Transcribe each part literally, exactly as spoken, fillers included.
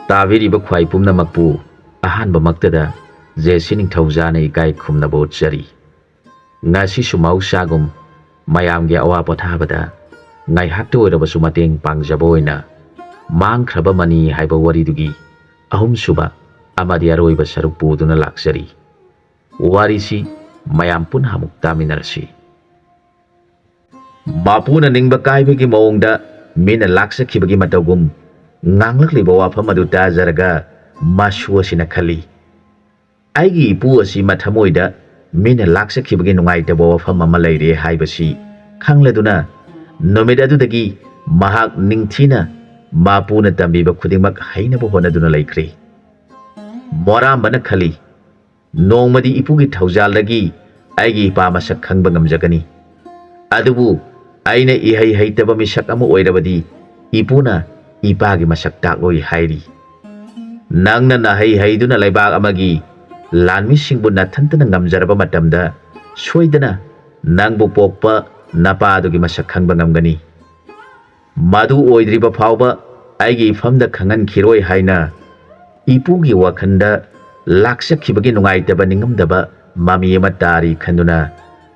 ꯇꯥꯕꯤꯔꯤꯕ ꯈ꯭ꯋꯥꯏ ꯄꯨꯝꯅꯃꯛꯄꯨ ꯑꯍꯥꯟꯕꯃꯛꯇꯗ ꯖꯦ ꯁꯤ ꯅꯤꯡꯊꯧꯖꯥꯅ ꯏꯀꯥꯏ ꯈꯨꯝꯅꯕ ꯎꯠꯆꯔꯤ꯫ ꯉꯁꯤꯁꯨ ꯃꯍꯧꯁꯥꯒꯨꯝ ꯃꯌꯥꯝꯒꯤ ꯑꯋꯥ ꯄꯣꯊꯥꯕꯗ ꯉꯥꯏꯍꯥꯛꯇ ꯑꯣꯏꯔꯕꯁꯨ ꯃꯇꯦꯡ ꯄꯥꯡꯖꯕ ꯑꯣꯏꯅ ꯃꯥꯡꯈ꯭ꯔꯕ ꯃꯅꯤ ꯍꯥꯏꯕ ꯋꯥꯔꯤꯗꯨꯒꯤ ꯑꯍꯨꯝꯁꯨꯕ ꯑꯃꯗꯤ ꯑꯔꯣꯏꯕ ꯁꯔꯨꯛ ꯄꯨꯗꯨꯅ ꯂꯥꯛꯆꯔꯤ꯫ ꯋꯥꯔꯤꯁꯤ ꯃꯌꯥꯝ ꯄꯨꯟꯅ ꯑꯃꯨꯛ ꯇꯥꯃꯤꯟꯅꯔꯁꯤ꯫ ꯃꯄꯨꯅ ꯅꯤꯡꯕ ꯀꯥꯏꯕꯒꯤ ꯃꯑꯣꯡꯗ ꯃꯤꯅ ꯂꯥꯛꯆꯈꯤꯕꯒꯤ ꯃꯇꯧꯒꯨꯝ ꯉꯥꯡꯂꯛꯂꯤꯕ ꯋꯥꯐꯝ ꯑꯗꯨ ꯇꯥꯖꯔꯒ ꯃꯁꯨ ꯑꯁꯤꯅ ꯈꯜꯂꯤ, "ꯑꯩꯒꯤ ꯏꯄꯨ ꯑꯁꯤ ꯃꯊꯃꯣꯏꯗ ꯃꯤꯅ ꯂꯥꯛꯆꯈꯤꯕꯒꯤ ꯅꯨꯡꯉꯥꯏꯇꯕ ꯋꯥꯐꯝ ꯑꯃ ꯂꯩꯔꯦ ꯍꯥꯏꯕꯁꯤ ꯈꯪꯂꯗꯨꯅ ꯅꯨꯃꯤꯠ ꯑꯗꯨꯗꯒꯤ ꯃꯍꯥꯛ ꯅꯤꯡꯊꯤꯅ ꯃꯄꯨꯅ ꯇꯝꯕꯤꯕ ꯈꯨꯗꯤꯡꯃꯛ ꯍꯩꯅꯕ ꯍꯣꯠꯅꯗꯨꯅ ꯂꯩꯈ꯭ꯔꯦ꯫" ꯃꯣꯔꯥꯝꯕꯅ ꯈꯜꯂꯤ, "ꯅꯣꯡꯃꯗꯤ ꯏꯄꯨꯒꯤ ꯊꯧꯖꯥꯜꯗꯒꯤ ꯑꯩꯒꯤ ꯏꯄꯥ ꯃꯁꯛ ꯈꯪꯕ ꯉꯝꯖꯒꯅꯤ꯫ ꯑꯗꯨꯕꯨ ꯑꯩꯅ ꯏꯍꯩ ꯍꯩꯇꯕ ꯃꯤꯁꯛ ꯑꯃ ꯑꯣꯏꯔꯕꯗꯤ ꯏꯄꯨꯅ ꯏꯄꯥꯒꯤ ꯃꯁꯛ ꯇꯥꯛꯂꯣꯏ ꯍꯥꯏꯔꯤ꯫ ꯅꯪꯅ ꯅꯍꯩ ꯍꯩꯗꯨꯅ ꯂꯩꯕꯥꯛ ꯑꯃꯒꯤ ꯂꯥꯟꯃꯤꯁꯤꯡꯕꯨ ꯅꯊꯟꯇꯅ ꯉꯝꯖꯔꯕ ꯃꯇꯝꯗ ꯁꯣꯏꯗꯅ ꯅꯪꯕꯨ ꯄꯣꯛꯄ ꯅꯄꯥꯗꯨꯒꯤ ꯃꯁꯛ ꯈꯪꯕ ꯉꯝꯒꯅꯤ꯫ ꯃꯗꯨ ꯑꯣꯏꯗ꯭ꯔꯤꯕ ꯐꯥꯎꯕ ꯑꯩꯒꯤ ꯏꯐꯝꯗ ꯈꯪꯍꯟꯈꯤꯔꯣꯏ" ꯍꯥꯏꯅ ꯏꯄꯨꯒꯤ ꯋꯥꯈꯜꯗ ꯂꯥꯛꯆꯈꯤꯕꯒꯤ ꯅꯨꯡꯉꯥꯏꯇꯕ ꯅꯤꯡꯉꯝꯗꯕ ꯃꯃꯤ ꯑꯃ ꯇꯥꯔꯤ ꯈꯟꯗꯨꯅ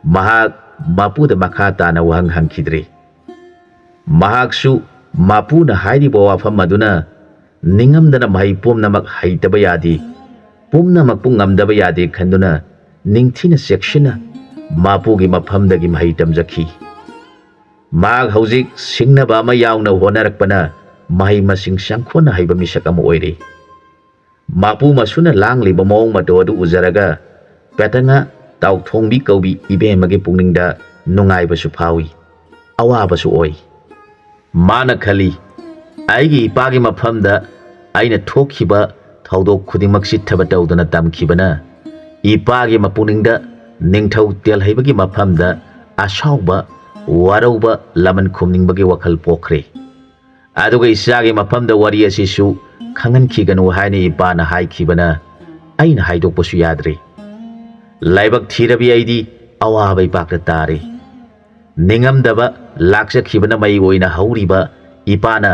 ꯃꯍꯥꯛ ꯃꯄꯨꯗ ꯃꯈꯥ ꯇꯥꯅ ꯋꯥꯍꯪ ꯍꯪꯈꯤꯗ꯭ꯔꯦ꯫ ꯃꯍꯥꯛꯁꯨ ꯃꯄꯨꯅ ꯍꯥꯏꯔꯤꯕ ꯋꯥꯐꯝ ꯑꯗꯨꯅ ꯅꯤꯡꯉꯝꯗꯅ ꯃꯍꯩ ꯄꯨꯝꯅꯃꯛ ꯍꯩꯇꯕ ꯌꯥꯗꯦ, ꯄꯨꯝꯅꯃꯛꯄꯨ ꯉꯝꯗꯕ ꯌꯥꯗꯦ ꯈꯟꯗꯨꯅ ꯅꯤꯡꯊꯤꯅ ꯆꯦꯛꯁꯤꯟꯅ ꯃꯄꯨꯒꯤ ꯃꯐꯝꯗꯒꯤ ꯃꯍꯩ ꯇꯝꯖꯈꯤ꯫ ꯃꯍꯥꯛ ꯍꯧꯖꯤꯛ ꯁꯤꯡꯅꯕ ꯑꯃ ꯌꯥꯎꯅ ꯍꯣꯠꯅꯔꯛꯄꯅ ꯃꯍꯩ ꯃꯁꯤꯡ ꯆꯪꯈꯣꯟꯅ ꯍꯩꯕ ꯃꯤꯁꯛ ꯑꯃ ꯑꯣꯏꯔꯦ꯫ ꯃꯄꯨ ꯃꯁꯨꯅ ꯂꯥꯡꯂꯤꯕ ꯃꯑꯣꯡ ꯃꯇꯧ ꯑꯗꯨ ꯎꯖꯔꯒ ꯄꯦꯇꯉ ꯇꯥꯎꯊꯣꯡꯕꯤ ꯀꯧꯕꯤ ꯏꯕꯦꯝꯃꯒꯤ ꯄꯨꯛꯅꯤꯡꯗ ꯅꯨꯡꯉꯥꯏꯕꯁꯨ ꯐꯥꯎꯏ, ꯑꯋꯥꯕꯁꯨ ꯑꯣꯏ꯫ ꯃꯥꯅ ꯈꯜꯂꯤ, "ꯑꯩꯒꯤ ꯏꯄꯥꯒꯤ ꯃꯐꯝꯗ ꯑꯩꯅ ꯊꯣꯛꯈꯤꯕ ꯊꯧꯗꯣꯛ ꯈꯨꯗꯤꯡꯃꯛ ꯆꯤꯠꯊꯕ ꯇꯧꯗꯅ ꯇꯝꯈꯤꯕꯅ ꯏꯄꯥꯒꯤ ꯃꯄꯨꯛꯅꯤꯡꯗ ꯅꯤꯡꯊꯧ ꯇꯦꯜꯍꯩꯕꯒꯤ ꯃꯐꯝꯗ ꯑꯁꯥꯎꯕ, ꯋꯥꯔꯧꯕ ꯂꯃꯟ ꯈꯨꯝꯅꯤꯡꯕꯒꯤ ꯋꯥꯈꯜ ꯄꯣꯛꯈ꯭ꯔꯦ꯫ ꯑꯗꯨꯒ ꯏꯆꯥꯒꯤ ꯃꯐꯝꯗ ꯋꯥꯔꯤ ꯑꯁꯤꯁꯨ ꯈꯪꯍꯟꯈꯤꯒꯅꯨ ꯍꯥꯏꯅ ꯏꯄꯥꯅ ꯍꯥꯏꯈꯤꯕꯅ ꯑꯩꯅ ꯍꯥꯏꯗꯣꯛꯄꯁꯨ ꯌꯥꯗ꯭ꯔꯦ꯫ ꯂꯥꯏꯕꯛ ꯊꯤꯔꯕꯤ ꯑꯩꯗꯤ ꯑꯋꯥꯕ ꯏꯄꯥꯛꯇ ꯇꯥꯔꯦ꯫" ꯅꯤꯡꯉꯝꯗꯕ ꯂꯥꯛꯆꯈꯤꯕꯅ ꯃꯩ ꯑꯣꯏꯅ ꯍꯧꯔꯤꯕ ꯏꯄꯥꯅ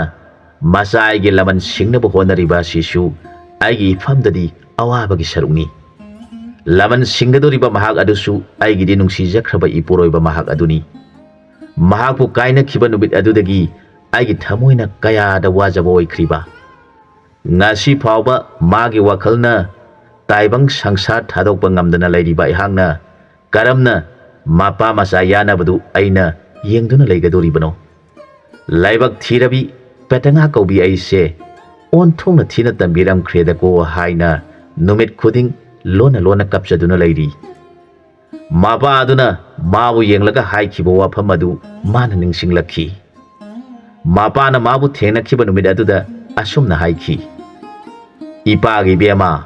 ꯃꯆꯥ ꯑꯩꯒꯤ ꯂꯃꯟ ꯁꯤꯡꯅꯕ ꯍꯣꯠꯅꯔꯤꯕ ꯑꯁꯤꯁꯨ ꯑꯩꯒꯤ ꯏꯐꯝꯗꯗꯤ ꯑꯋꯥꯕꯒꯤ ꯁꯔꯨꯛꯅꯤ꯫ ꯂꯃꯟ ꯁꯤꯡꯒꯗꯧꯔꯤꯕ ꯃꯍꯥꯛ ꯑꯗꯨꯁꯨ ꯑꯩꯒꯤꯗꯤ ꯅꯨꯡꯁꯤꯖꯈ꯭ꯔꯕ ꯏꯄꯨꯔꯣꯏꯕ ꯃꯍꯥꯛ ꯑꯗꯨꯅꯤ꯫ ꯃꯍꯥꯛꯄꯨ ꯀꯥꯏꯅꯈꯤꯕ ꯅꯨꯃꯤꯠ ꯑꯗꯨꯗꯒꯤ ꯑꯩꯒꯤ ꯊꯃꯣꯏꯅ ꯀꯌꯥꯗ ꯋꯥꯖꯕ ꯑꯣꯏꯈ꯭ꯔꯤꯕ꯫ ꯉꯁꯤ ꯐꯥꯎꯕ ꯃꯥꯒꯤ ꯋꯥꯈꯜꯅ ꯇꯥꯏꯕꯪ ꯁꯪꯁꯥꯔ ꯊꯥꯗꯣꯛꯄ ꯉꯝꯗꯅ ꯂꯩꯔꯤꯕ ꯑꯩꯍꯥꯛꯅ ꯀꯔꯝꯅ ꯃꯄꯥ ꯃꯆꯥ ꯌꯥꯅꯕꯗꯨ ꯑꯩꯅ ꯌꯦꯡꯗꯨꯅ ꯂꯩꯒꯗꯧꯔꯤꯕꯅꯣ? ꯂꯥꯏꯕꯛ ꯊꯤꯔꯕꯤ ꯄꯦꯇꯉꯥ ꯀꯧꯕꯤ ꯑꯩꯁꯦ ꯑꯣꯟꯊꯣꯛꯅ ꯊꯤꯅ ꯇꯝꯕꯤꯔꯝꯈ꯭ꯔꯦꯗꯀꯣ ꯍꯥꯏꯅ ꯅꯨꯃꯤꯠ ꯈꯨꯗꯤꯡ ꯂꯣꯟꯅ ꯂꯣꯟꯅ ꯀꯞꯆꯗꯨꯅ ꯂꯩꯔꯤ꯫ ꯃꯄꯥ ꯑꯗꯨꯅ ꯃꯥꯕꯨ ꯌꯦꯡꯂꯒ ꯍꯥꯏꯈꯤꯕ ꯋꯥꯐꯝ ꯑꯗꯨ ꯃꯥꯅ ꯅꯤꯡꯁꯤꯡꯂꯛꯈꯤ꯫ ꯃꯄꯥꯅ ꯃꯥꯕꯨ ꯊꯦꯡꯅꯈꯤꯕ ꯅꯨꯃꯤꯠ ꯑꯗꯨꯗ ꯑꯁꯨꯝꯅ ꯍꯥꯏꯈꯤ, "ꯏꯄꯥꯒꯤ ꯏꯕꯦꯝꯃ,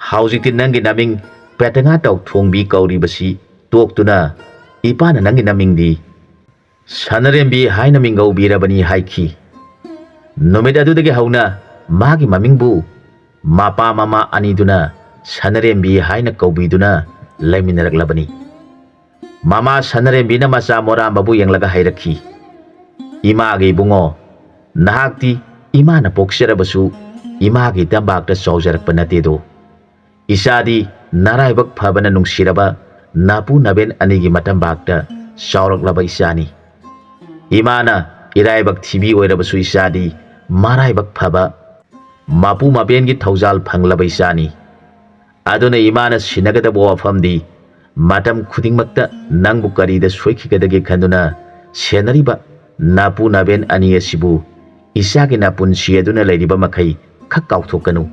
ꯍꯧꯖꯤꯛꯇꯤ ꯅꯪꯒꯤ ꯅꯃꯤꯡ ꯄꯦꯇꯉꯥ ꯇꯧꯊꯣꯡꯕꯤ ꯀꯧꯔꯤꯕꯁꯤ ꯇꯣꯛꯇꯨꯅ ꯏꯄꯥꯅ ꯅꯪꯒꯤ ꯅꯃꯤꯡꯗꯤ ꯁꯅꯔꯦꯝꯕꯤ ꯍꯥꯏꯅ ꯃꯤꯡꯒꯧꯕꯤꯔꯕꯅꯤ" ꯍꯥꯏꯈꯤ꯫ ꯅꯨꯃꯤꯠ ꯑꯗꯨꯗꯒꯤ ꯍꯧꯅ ꯃꯥꯒꯤ ꯃꯃꯤꯡꯕꯨ ꯃꯄꯥ ꯃꯃꯥ ꯑꯅꯤꯗꯨꯅ ꯁꯅꯔꯦꯝꯕꯤ ꯍꯥꯏꯅ ꯀꯧꯕꯤꯗꯨꯅ ꯂꯩꯃꯤꯟꯅꯔꯛꯂꯕꯅꯤ꯫ ꯃꯃꯥ ꯁꯅꯔꯦꯝꯕꯤꯅ ꯃꯆꯥ ꯃꯣꯔꯥꯝꯕꯕꯨ ꯌꯦꯡꯂꯒ ꯍꯥꯏꯔꯛꯈꯤ, "ꯏꯃꯥꯒꯤ ꯏꯕꯨꯡꯉꯣ, ꯅꯍꯥꯛꯇꯤ ꯏꯃꯥꯅ ꯄꯣꯛꯆꯔꯕꯁꯨ ꯏꯃꯥꯒꯤ ꯇꯝꯕꯥꯛꯇ ꯆꯥꯎꯖꯔꯛꯄ ꯅꯠꯇꯦꯗꯣ꯫ ꯏꯆꯥꯗꯤ ꯅꯔꯥꯏꯕꯛ ꯐꯕꯅ ꯅꯨꯡꯁꯤꯔꯕ ꯅꯥꯄꯨ ꯅꯥꯕꯦꯟ ꯑꯅꯤꯒꯤ ꯃꯇꯝꯕꯥꯛꯇ ꯆꯥꯎꯔꯛꯂꯕ ꯏꯆꯥꯅꯤ꯫ ꯏꯃꯥꯅ ꯏꯔꯥꯏꯕꯛ ꯊꯤꯕꯤ ꯑꯣꯏꯔꯕꯁꯨ ꯏꯆꯥꯗꯤ ꯃꯔꯥꯏꯕꯛ ꯐꯕ ꯃꯄꯨ ꯃꯕꯦꯟꯒꯤ ꯊꯧꯖꯥꯜ ꯐꯪꯂꯕ ꯏꯆꯥꯅꯤ꯫ ꯑꯗꯨꯅ ꯏꯃꯥꯅ ꯁꯤꯟꯅꯒꯗꯕ ꯋꯥꯐꯝꯗꯤ ꯃꯇꯝ ꯈꯨꯗꯤꯡꯃꯛꯇ ꯅꯪꯕꯨ ꯀꯔꯤꯗ ꯁꯣꯏꯈꯤꯒꯗꯒꯦ ꯈꯟꯗꯨꯅ ꯁꯦꯟꯅꯔꯤꯕ ꯅꯥꯄꯨ ꯅꯥꯕꯦꯟ ꯑꯅꯤ ꯑꯁꯤꯕꯨ ꯏꯆꯥꯒꯤ ꯅꯥꯄꯨꯟꯁꯤ ꯑꯗꯨꯅ ꯂꯩꯔꯤꯕ ꯃꯈꯩ ꯈꯛ ꯀꯥꯎꯊꯣꯛꯀꯅꯨ꯫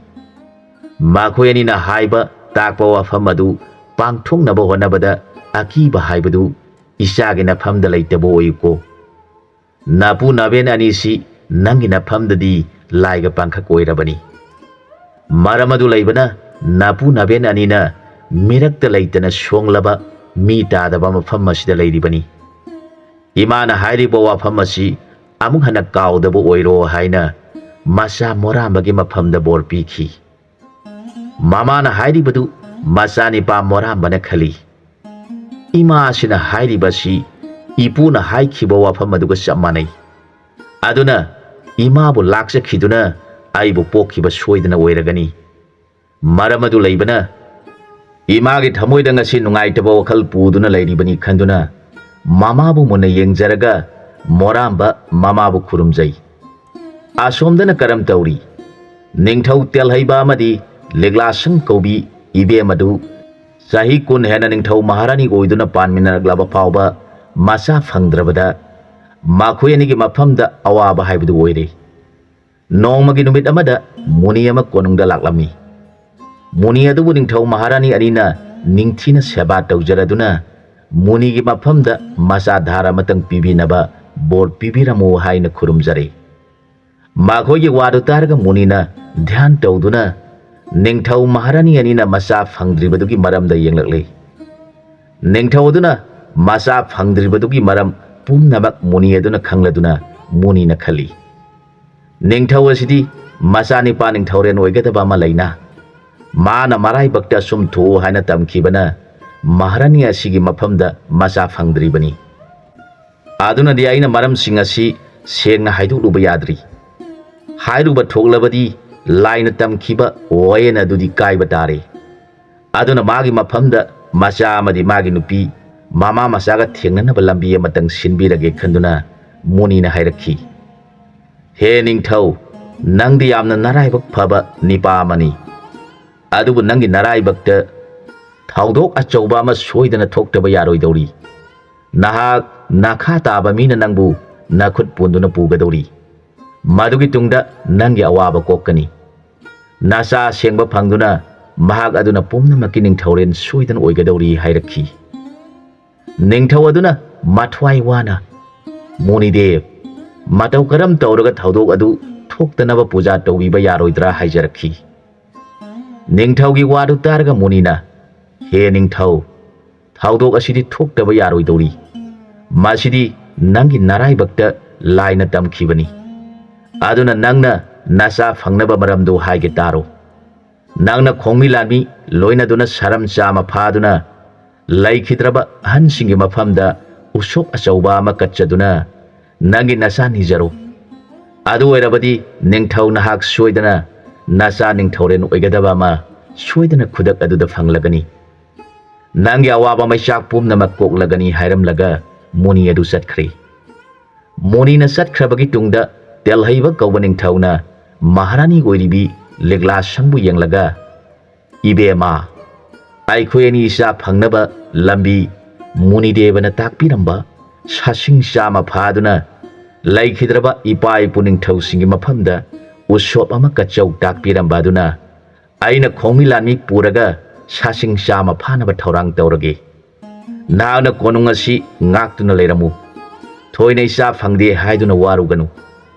ꯃꯈꯣꯏ ꯑꯅꯤꯅ ꯍꯥꯏꯕ ꯇꯥꯛꯄ ꯋꯥꯐꯝ ꯑꯗꯨ ꯄꯥꯡꯊꯣꯛꯅꯕ ꯍꯣꯠꯅꯕꯗ ꯑꯀꯤꯕ ꯍꯥꯏꯕꯗꯨ ꯏꯆꯥꯒꯤ ꯅꯐꯝꯗ ꯂꯩꯇꯕ ꯑꯣꯏꯌꯨꯀꯣ꯫ ꯅꯥꯄꯨ ꯅꯥꯕꯦꯟ ꯑꯅꯤꯁꯤ ꯅꯪꯒꯤ ꯅꯐꯝꯗꯗꯤ ꯂꯥꯏꯒ ꯄꯥꯡꯈꯛ ꯑꯣꯏꯔꯕꯅꯤ꯫ ꯃꯔꯝ ꯑꯗꯨ ꯂꯩꯕꯅ ꯅꯥꯄꯨ ꯅꯥꯕꯦꯟ ꯑꯅꯤꯅ ꯃꯤꯔꯛꯇ ꯂꯩꯇꯅ ꯁꯣꯡꯂꯕ ꯃꯤ ꯇꯥꯗꯕ ꯃꯐꯝ ꯑꯁꯤꯗ ꯂꯩꯔꯤꯕꯅꯤ꯫ ꯏꯃꯥꯅ ꯍꯥꯏꯔꯤꯕ ꯋꯥꯐꯝ ꯑꯁꯤ ꯑꯃꯨꯛ ꯍꯟꯅ ꯀꯥꯎꯗꯕ ꯑꯣꯏꯔꯣ" ꯍꯥꯏꯅ ꯃꯆꯥ ꯃꯣꯔꯥꯝꯕꯒꯤ ꯃꯐꯝꯗ ꯕꯣꯔ ꯄꯤꯈꯤ꯫ ꯃꯃꯥꯅ ꯍꯥꯏꯔꯤꯕꯗꯨ ꯃꯆꯥꯅꯤꯄꯥ ꯃꯣꯔꯥꯝꯕꯅ ꯈꯜꯂꯤ, "ꯏꯃꯥꯁꯤꯅ ꯍꯥꯏꯔꯤꯕꯁꯤ ꯏꯄꯨꯅ ꯍꯥꯏꯈꯤꯕ ꯋꯥꯐꯝ ꯑꯗꯨꯒ ꯆꯞ ꯃꯥꯟꯅꯩ꯫ ꯑꯗꯨꯅ ꯏꯃꯥꯕꯨ ꯂꯥꯛꯆꯈꯤꯗꯨꯅ ꯑꯩꯕꯨ ꯄꯣꯛꯈꯤꯕ ꯁꯣꯏꯗꯅ ꯑꯣꯏꯔꯒꯅꯤ꯫ ꯃꯔꯝ ꯑꯗꯨ ꯂꯩꯕꯅ ꯏꯃꯥꯒꯤ ꯊꯃꯣꯏꯗ ꯉꯁꯤ ꯅꯨꯡꯉꯥꯏꯇꯕ ꯋꯥꯈꯜ ꯄꯨꯗꯨꯅ ꯂꯩꯔꯤꯕꯅꯤ ꯈꯟꯗꯨꯅ ꯃꯃꯥꯕꯨ ꯃꯨꯟꯅ ꯌꯦꯡꯖꯔꯒ ꯃꯣꯔꯥꯝꯕ ꯃꯃꯥꯕꯨ ꯈꯨꯔꯨꯝꯖꯩ꯫ ꯑꯁꯣꯝꯗꯅ ꯀꯔꯝ ꯇꯧꯔꯤ? ꯅꯤꯡꯊꯧ ꯇꯦꯜꯍꯩꯕ ꯑꯃꯗꯤ ꯂꯤꯛꯂꯥꯁꯪ ꯀꯧꯕꯤ ꯏꯕꯦꯝ ꯑꯗꯨ ꯆꯍꯤ ꯀꯨꯟ ꯍꯦꯟꯅ ꯅꯤꯡꯊꯧ ꯃꯍꯥꯔꯥꯅꯤ ꯑꯣꯏꯗꯨꯅ ꯄꯥꯟꯃꯤꯟꯅꯔꯛꯂꯕ ꯐꯥꯎꯕ ꯃꯆꯥ ꯐꯪꯗ꯭ꯔꯕꯗ ꯃꯈꯣꯏ ꯑꯅꯤꯒꯤ ꯃꯐꯝꯗ ꯑꯋꯥꯕ ꯍꯥꯏꯕꯗꯨ ꯑꯣꯏꯔꯦ꯫ ꯅꯣꯡꯃꯒꯤ ꯅꯨꯃꯤꯠ ꯑꯃꯗ ꯃꯨꯅꯤ ꯑꯃ ꯀꯣꯅꯨꯡꯗ ꯂꯥꯛꯂꯝꯃꯤ꯫ ꯃꯨꯅꯤ ꯑꯗꯨꯕꯨ ꯅꯤꯡꯊꯧ ꯃꯍꯥꯔꯥꯅꯤ ꯑꯅꯤꯅ ꯅꯤꯡꯊꯤꯅ ꯁꯦꯕꯥ ꯇꯧꯖꯔꯗꯨꯅ ꯃꯨꯅꯤꯒꯤ ꯃꯐꯝꯗ ꯃꯆꯥ ꯙꯥꯔ ꯑꯃꯇꯪ ꯄꯤꯕꯤꯅꯕ ꯕꯣꯔ ꯄꯤꯕꯤꯔꯝꯃꯨ ꯍꯥꯏꯅ ꯈꯨꯔꯨꯝꯖꯔꯦ꯫ ꯃꯈꯣꯏꯒꯤ ꯋꯥꯗꯨ ꯇꯥꯔꯒ ꯃꯨꯅꯤꯅ ꯙ꯭ꯌꯥꯟ ꯇꯧꯗꯨꯅ ꯅꯤꯡꯊꯧ ꯃꯍꯥꯔꯥꯅꯤ ꯑꯅꯤꯅ ꯃꯆꯥ ꯐꯪꯗ꯭ꯔꯤꯕꯗꯨꯒꯤ ꯃꯔꯝꯗ ꯌꯦꯡꯂꯛꯂꯤ꯫ ꯅꯤꯡꯊꯧ ꯑꯗꯨꯅ ꯃꯆꯥ ꯐꯪꯗ꯭ꯔꯤꯕꯗꯨꯒꯤ ꯃꯔꯝ ꯄꯨꯝꯅꯃꯛ ꯃꯨꯅꯤ ꯑꯗꯨꯅ ꯈꯪꯂꯗꯨꯅ ꯃꯨꯅꯤꯅ ꯈꯜꯂꯤ, "ꯅꯤꯡꯊꯧ ꯑꯁꯤꯗꯤ ꯃꯆꯥꯅꯤꯄꯥ ꯅꯤꯡꯊꯧꯔꯦꯟ ꯑꯣꯏꯒꯗꯕ ꯑꯃ ꯂꯩꯅ꯫ ꯃꯥꯅ ꯃꯔꯥꯏꯕꯛꯇ ꯑꯁꯨꯝ ꯊꯣꯛꯎ ꯍꯥꯏꯅ ꯇꯝꯈꯤꯕꯅ ꯃꯍꯥꯔꯥꯅꯤ ꯑꯁꯤꯒꯤ ꯃꯐꯝꯗ ꯃꯆꯥ ꯐꯪꯗ꯭ꯔꯤꯕꯅꯤ꯫ ꯑꯗꯨꯅꯗꯤ ꯑꯩꯅ ꯃꯔꯝꯁꯤꯡ ꯑꯁꯤ ꯁꯦꯡꯅ ꯍꯥꯏꯗꯣꯛꯂꯨꯕ ꯌꯥꯗ꯭ꯔꯤ꯫ ꯍꯥꯏꯔꯨꯕ ꯊꯣꯛꯂꯕꯗꯤ ꯂꯥꯏꯅ ꯇꯝꯈꯤꯕ ꯋꯥꯌꯦꯜ ꯑꯗꯨꯗꯤ ꯀꯥꯏꯕ ꯇꯥꯔꯦ꯫ ꯑꯗꯨꯅ ꯃꯥꯒꯤ ꯃꯐꯝꯗ ꯃꯆꯥ ꯑꯃꯗꯤ ꯃꯥꯒꯤ ꯅꯨꯄꯤ ꯃꯃꯥ ꯃꯆꯥꯒ ꯊꯦꯡꯅꯅꯕ ꯂꯝꯕꯤ ꯑꯃꯇꯪ ꯁꯤꯟꯕꯤꯔꯒꯦ" ꯈꯟꯗꯨꯅ ꯃꯨꯅꯤꯅ ꯍꯥꯏꯔꯛꯈꯤ꯫ "ꯍꯦ ꯅꯤꯡꯊꯧ, ꯅꯪꯗꯤ ꯌꯥꯝꯅ ꯅꯔꯥꯏꯕꯛ ꯐꯕ ꯅꯤꯄꯥ ꯑꯃꯅꯤ꯫ ꯑꯗꯨꯕꯨ ꯅꯪꯒꯤ ꯅꯔꯥꯏꯕꯛꯇ ꯊꯧꯗꯣꯛ ꯑꯆꯧꯕ ꯑꯃ ꯁꯣꯏꯗꯅ ꯊꯣꯛꯇꯕ ꯌꯥꯔꯣꯏꯗꯧꯔꯤ꯫ ꯅꯍꯥꯛ ꯅꯈꯥ ꯇꯥꯕ ꯃꯤꯅ ꯅꯪꯕꯨ ꯅꯈꯨꯠ ꯄꯨꯟꯗꯨꯅ ꯄꯨꯒꯗꯧꯔꯤ꯫ ꯃꯗꯨꯒꯤ ꯇꯨꯡꯗ ꯅꯪꯒꯤ ꯑꯋꯥꯕ ꯀꯣꯛꯀꯅꯤ꯫ ꯅꯆꯥ ꯑꯁꯦꯡꯕ ꯐꯪꯗꯨꯅ ꯃꯍꯥꯛ ꯑꯗꯨꯅ ꯄꯨꯝꯅꯃꯛꯀꯤ ꯅꯤꯡꯊꯧꯔꯦꯜ ꯁꯣꯏꯗꯅ ꯑꯣꯏꯒꯗꯧꯔꯤ" ꯍꯥꯏꯔꯛꯈꯤ꯫ ꯅꯤꯡꯊꯧ ꯑꯗꯨꯅ ꯃꯊ꯭ꯋꯥꯏ ꯋꯥꯅ, "ꯃꯨꯅꯤꯗꯦꯕ, ꯃꯇꯧ ꯀꯔꯝ ꯇꯧꯔꯒ ꯊꯧꯗꯣꯛ ꯑꯗꯨ ꯊꯣꯛꯇꯅꯕ ꯄꯨꯖꯥ ꯇꯧꯕꯤꯕ ꯌꯥꯔꯣꯏꯗ꯭ꯔꯥ?" ꯍꯥꯏꯖꯔꯛꯈꯤ꯫ ꯅꯤꯡꯊꯧꯒꯤ ꯋꯥꯗꯨ ꯇꯥꯔꯒ ꯃꯨꯅꯤꯅ, "ꯍꯦ ꯅꯤꯡꯊꯧ, ꯊꯧꯗꯣꯛ ꯑꯁꯤꯗꯤ ꯊꯣꯛꯇꯕ ꯌꯥꯔꯣꯏꯗꯧꯔꯤ꯫ ꯃꯁꯤꯗꯤ ꯅꯪꯒꯤ ꯅꯔꯥꯏꯕꯛꯇ ꯂꯥꯏꯅ ꯇꯝꯈꯤꯕꯅꯤ꯫ ꯑꯗꯨꯅ ꯅꯪꯅ ꯅꯆꯥ ꯐꯪꯅꯕ ꯃꯔꯝꯗꯨ ꯍꯥꯏꯒꯦ ꯇꯥꯔꯣ꯫ ꯅꯪꯅ ꯈꯣꯡꯃꯤ ꯂꯥꯟꯃꯤ ꯂꯣꯏꯅꯗꯨꯅ ꯁꯔꯝ ꯆꯥꯝꯃ ꯐꯥꯗꯨꯅ ꯂꯩꯈꯤꯗ꯭ꯔꯕ ꯑꯍꯟꯁꯤꯡꯒꯤ ꯃꯐꯝꯗ ꯎꯁꯣꯞ ꯑꯆꯧꯕ ꯑꯃ ꯀꯠꯆꯗꯨꯅ ꯅꯪꯒꯤ ꯅꯆꯥ ꯅꯤꯖꯔꯣ꯫ ꯑꯗꯨ ꯑꯣꯏꯔꯕꯗꯤ ꯅꯤꯡꯊꯧ ꯅꯍꯥꯛ ꯁꯣꯏꯗꯅ ꯅꯆꯥ ꯅꯤꯡꯊꯧꯔꯦꯜ ꯑꯣꯏꯒꯗꯕ ꯑꯃ ꯁꯣꯏꯗꯅ ꯈꯨꯗꯛ ꯑꯗꯨꯗ ꯐꯪꯂꯒꯅꯤ꯫ ꯅꯪꯒꯤ ꯑꯋꯥꯕ ꯃꯩꯆꯥꯛ ꯄꯨꯝꯅꯃꯛ ꯀꯣꯛꯂꯒꯅꯤ" ꯍꯥꯏꯔꯝꯂꯒ ꯃꯨꯅꯤ ꯑꯗꯨ ꯆꯠꯈ꯭ꯔꯦ꯫ ꯃꯨꯅꯤꯅ ꯆꯠꯈ꯭ꯔꯕꯒꯤ ꯇꯨꯡꯗ ꯇꯦꯜꯍꯩꯕ ꯀꯧꯕ ꯅꯤꯡꯊꯧꯅ ꯃꯍꯥꯔꯥꯅꯤ ꯑꯣꯏꯔꯤꯕꯤ ꯂꯤꯛꯂꯥꯁꯪꯕꯨ ꯌꯦꯡꯂꯒ, "ꯏꯕꯦꯝꯃ, ꯑꯩꯈꯣꯏ ꯑꯅꯤ ꯏꯆꯥ ꯐꯪꯅꯕ ꯂꯝꯕꯤ ꯃꯨꯅꯤꯗꯦꯕꯅ ꯇꯥꯛꯄꯤꯔꯝꯕ ꯁꯥꯁꯤꯡ ꯆꯥꯝꯃ ꯐꯥꯗꯨꯅ ꯂꯩꯈꯤꯗ꯭ꯔꯕ ꯏꯄꯥ ꯏꯄꯨ ꯅꯤꯡꯊꯧꯁꯤꯡꯒꯤ ꯃꯐꯝꯗ ꯎꯁꯣꯞ ꯑꯃ ꯀꯠꯆꯧ ꯇꯥꯛꯄꯤꯔꯝꯕ ꯑꯗꯨꯅ ꯑꯩꯅ ꯈꯣꯡꯃꯤ ꯂꯥꯟꯃꯤ ꯄꯨꯔꯒ ꯁꯥꯁꯤꯡ ꯆꯥꯝꯃ ꯐꯥꯅꯕ ꯊꯧꯔꯥꯡ ꯇꯧꯔꯒꯦ꯫ ꯅꯍꯥꯛꯅ ꯀꯣꯅꯨꯡ ꯑꯁꯤ ꯉꯥꯛꯇꯨꯅ ꯂꯩꯔꯝꯃꯨ꯫ ꯊꯣꯏꯅ ꯏꯆꯥ ꯐꯪꯗꯦ ꯍꯥꯏꯗꯨꯅ ꯋꯥꯔꯨꯒꯅꯨ꯫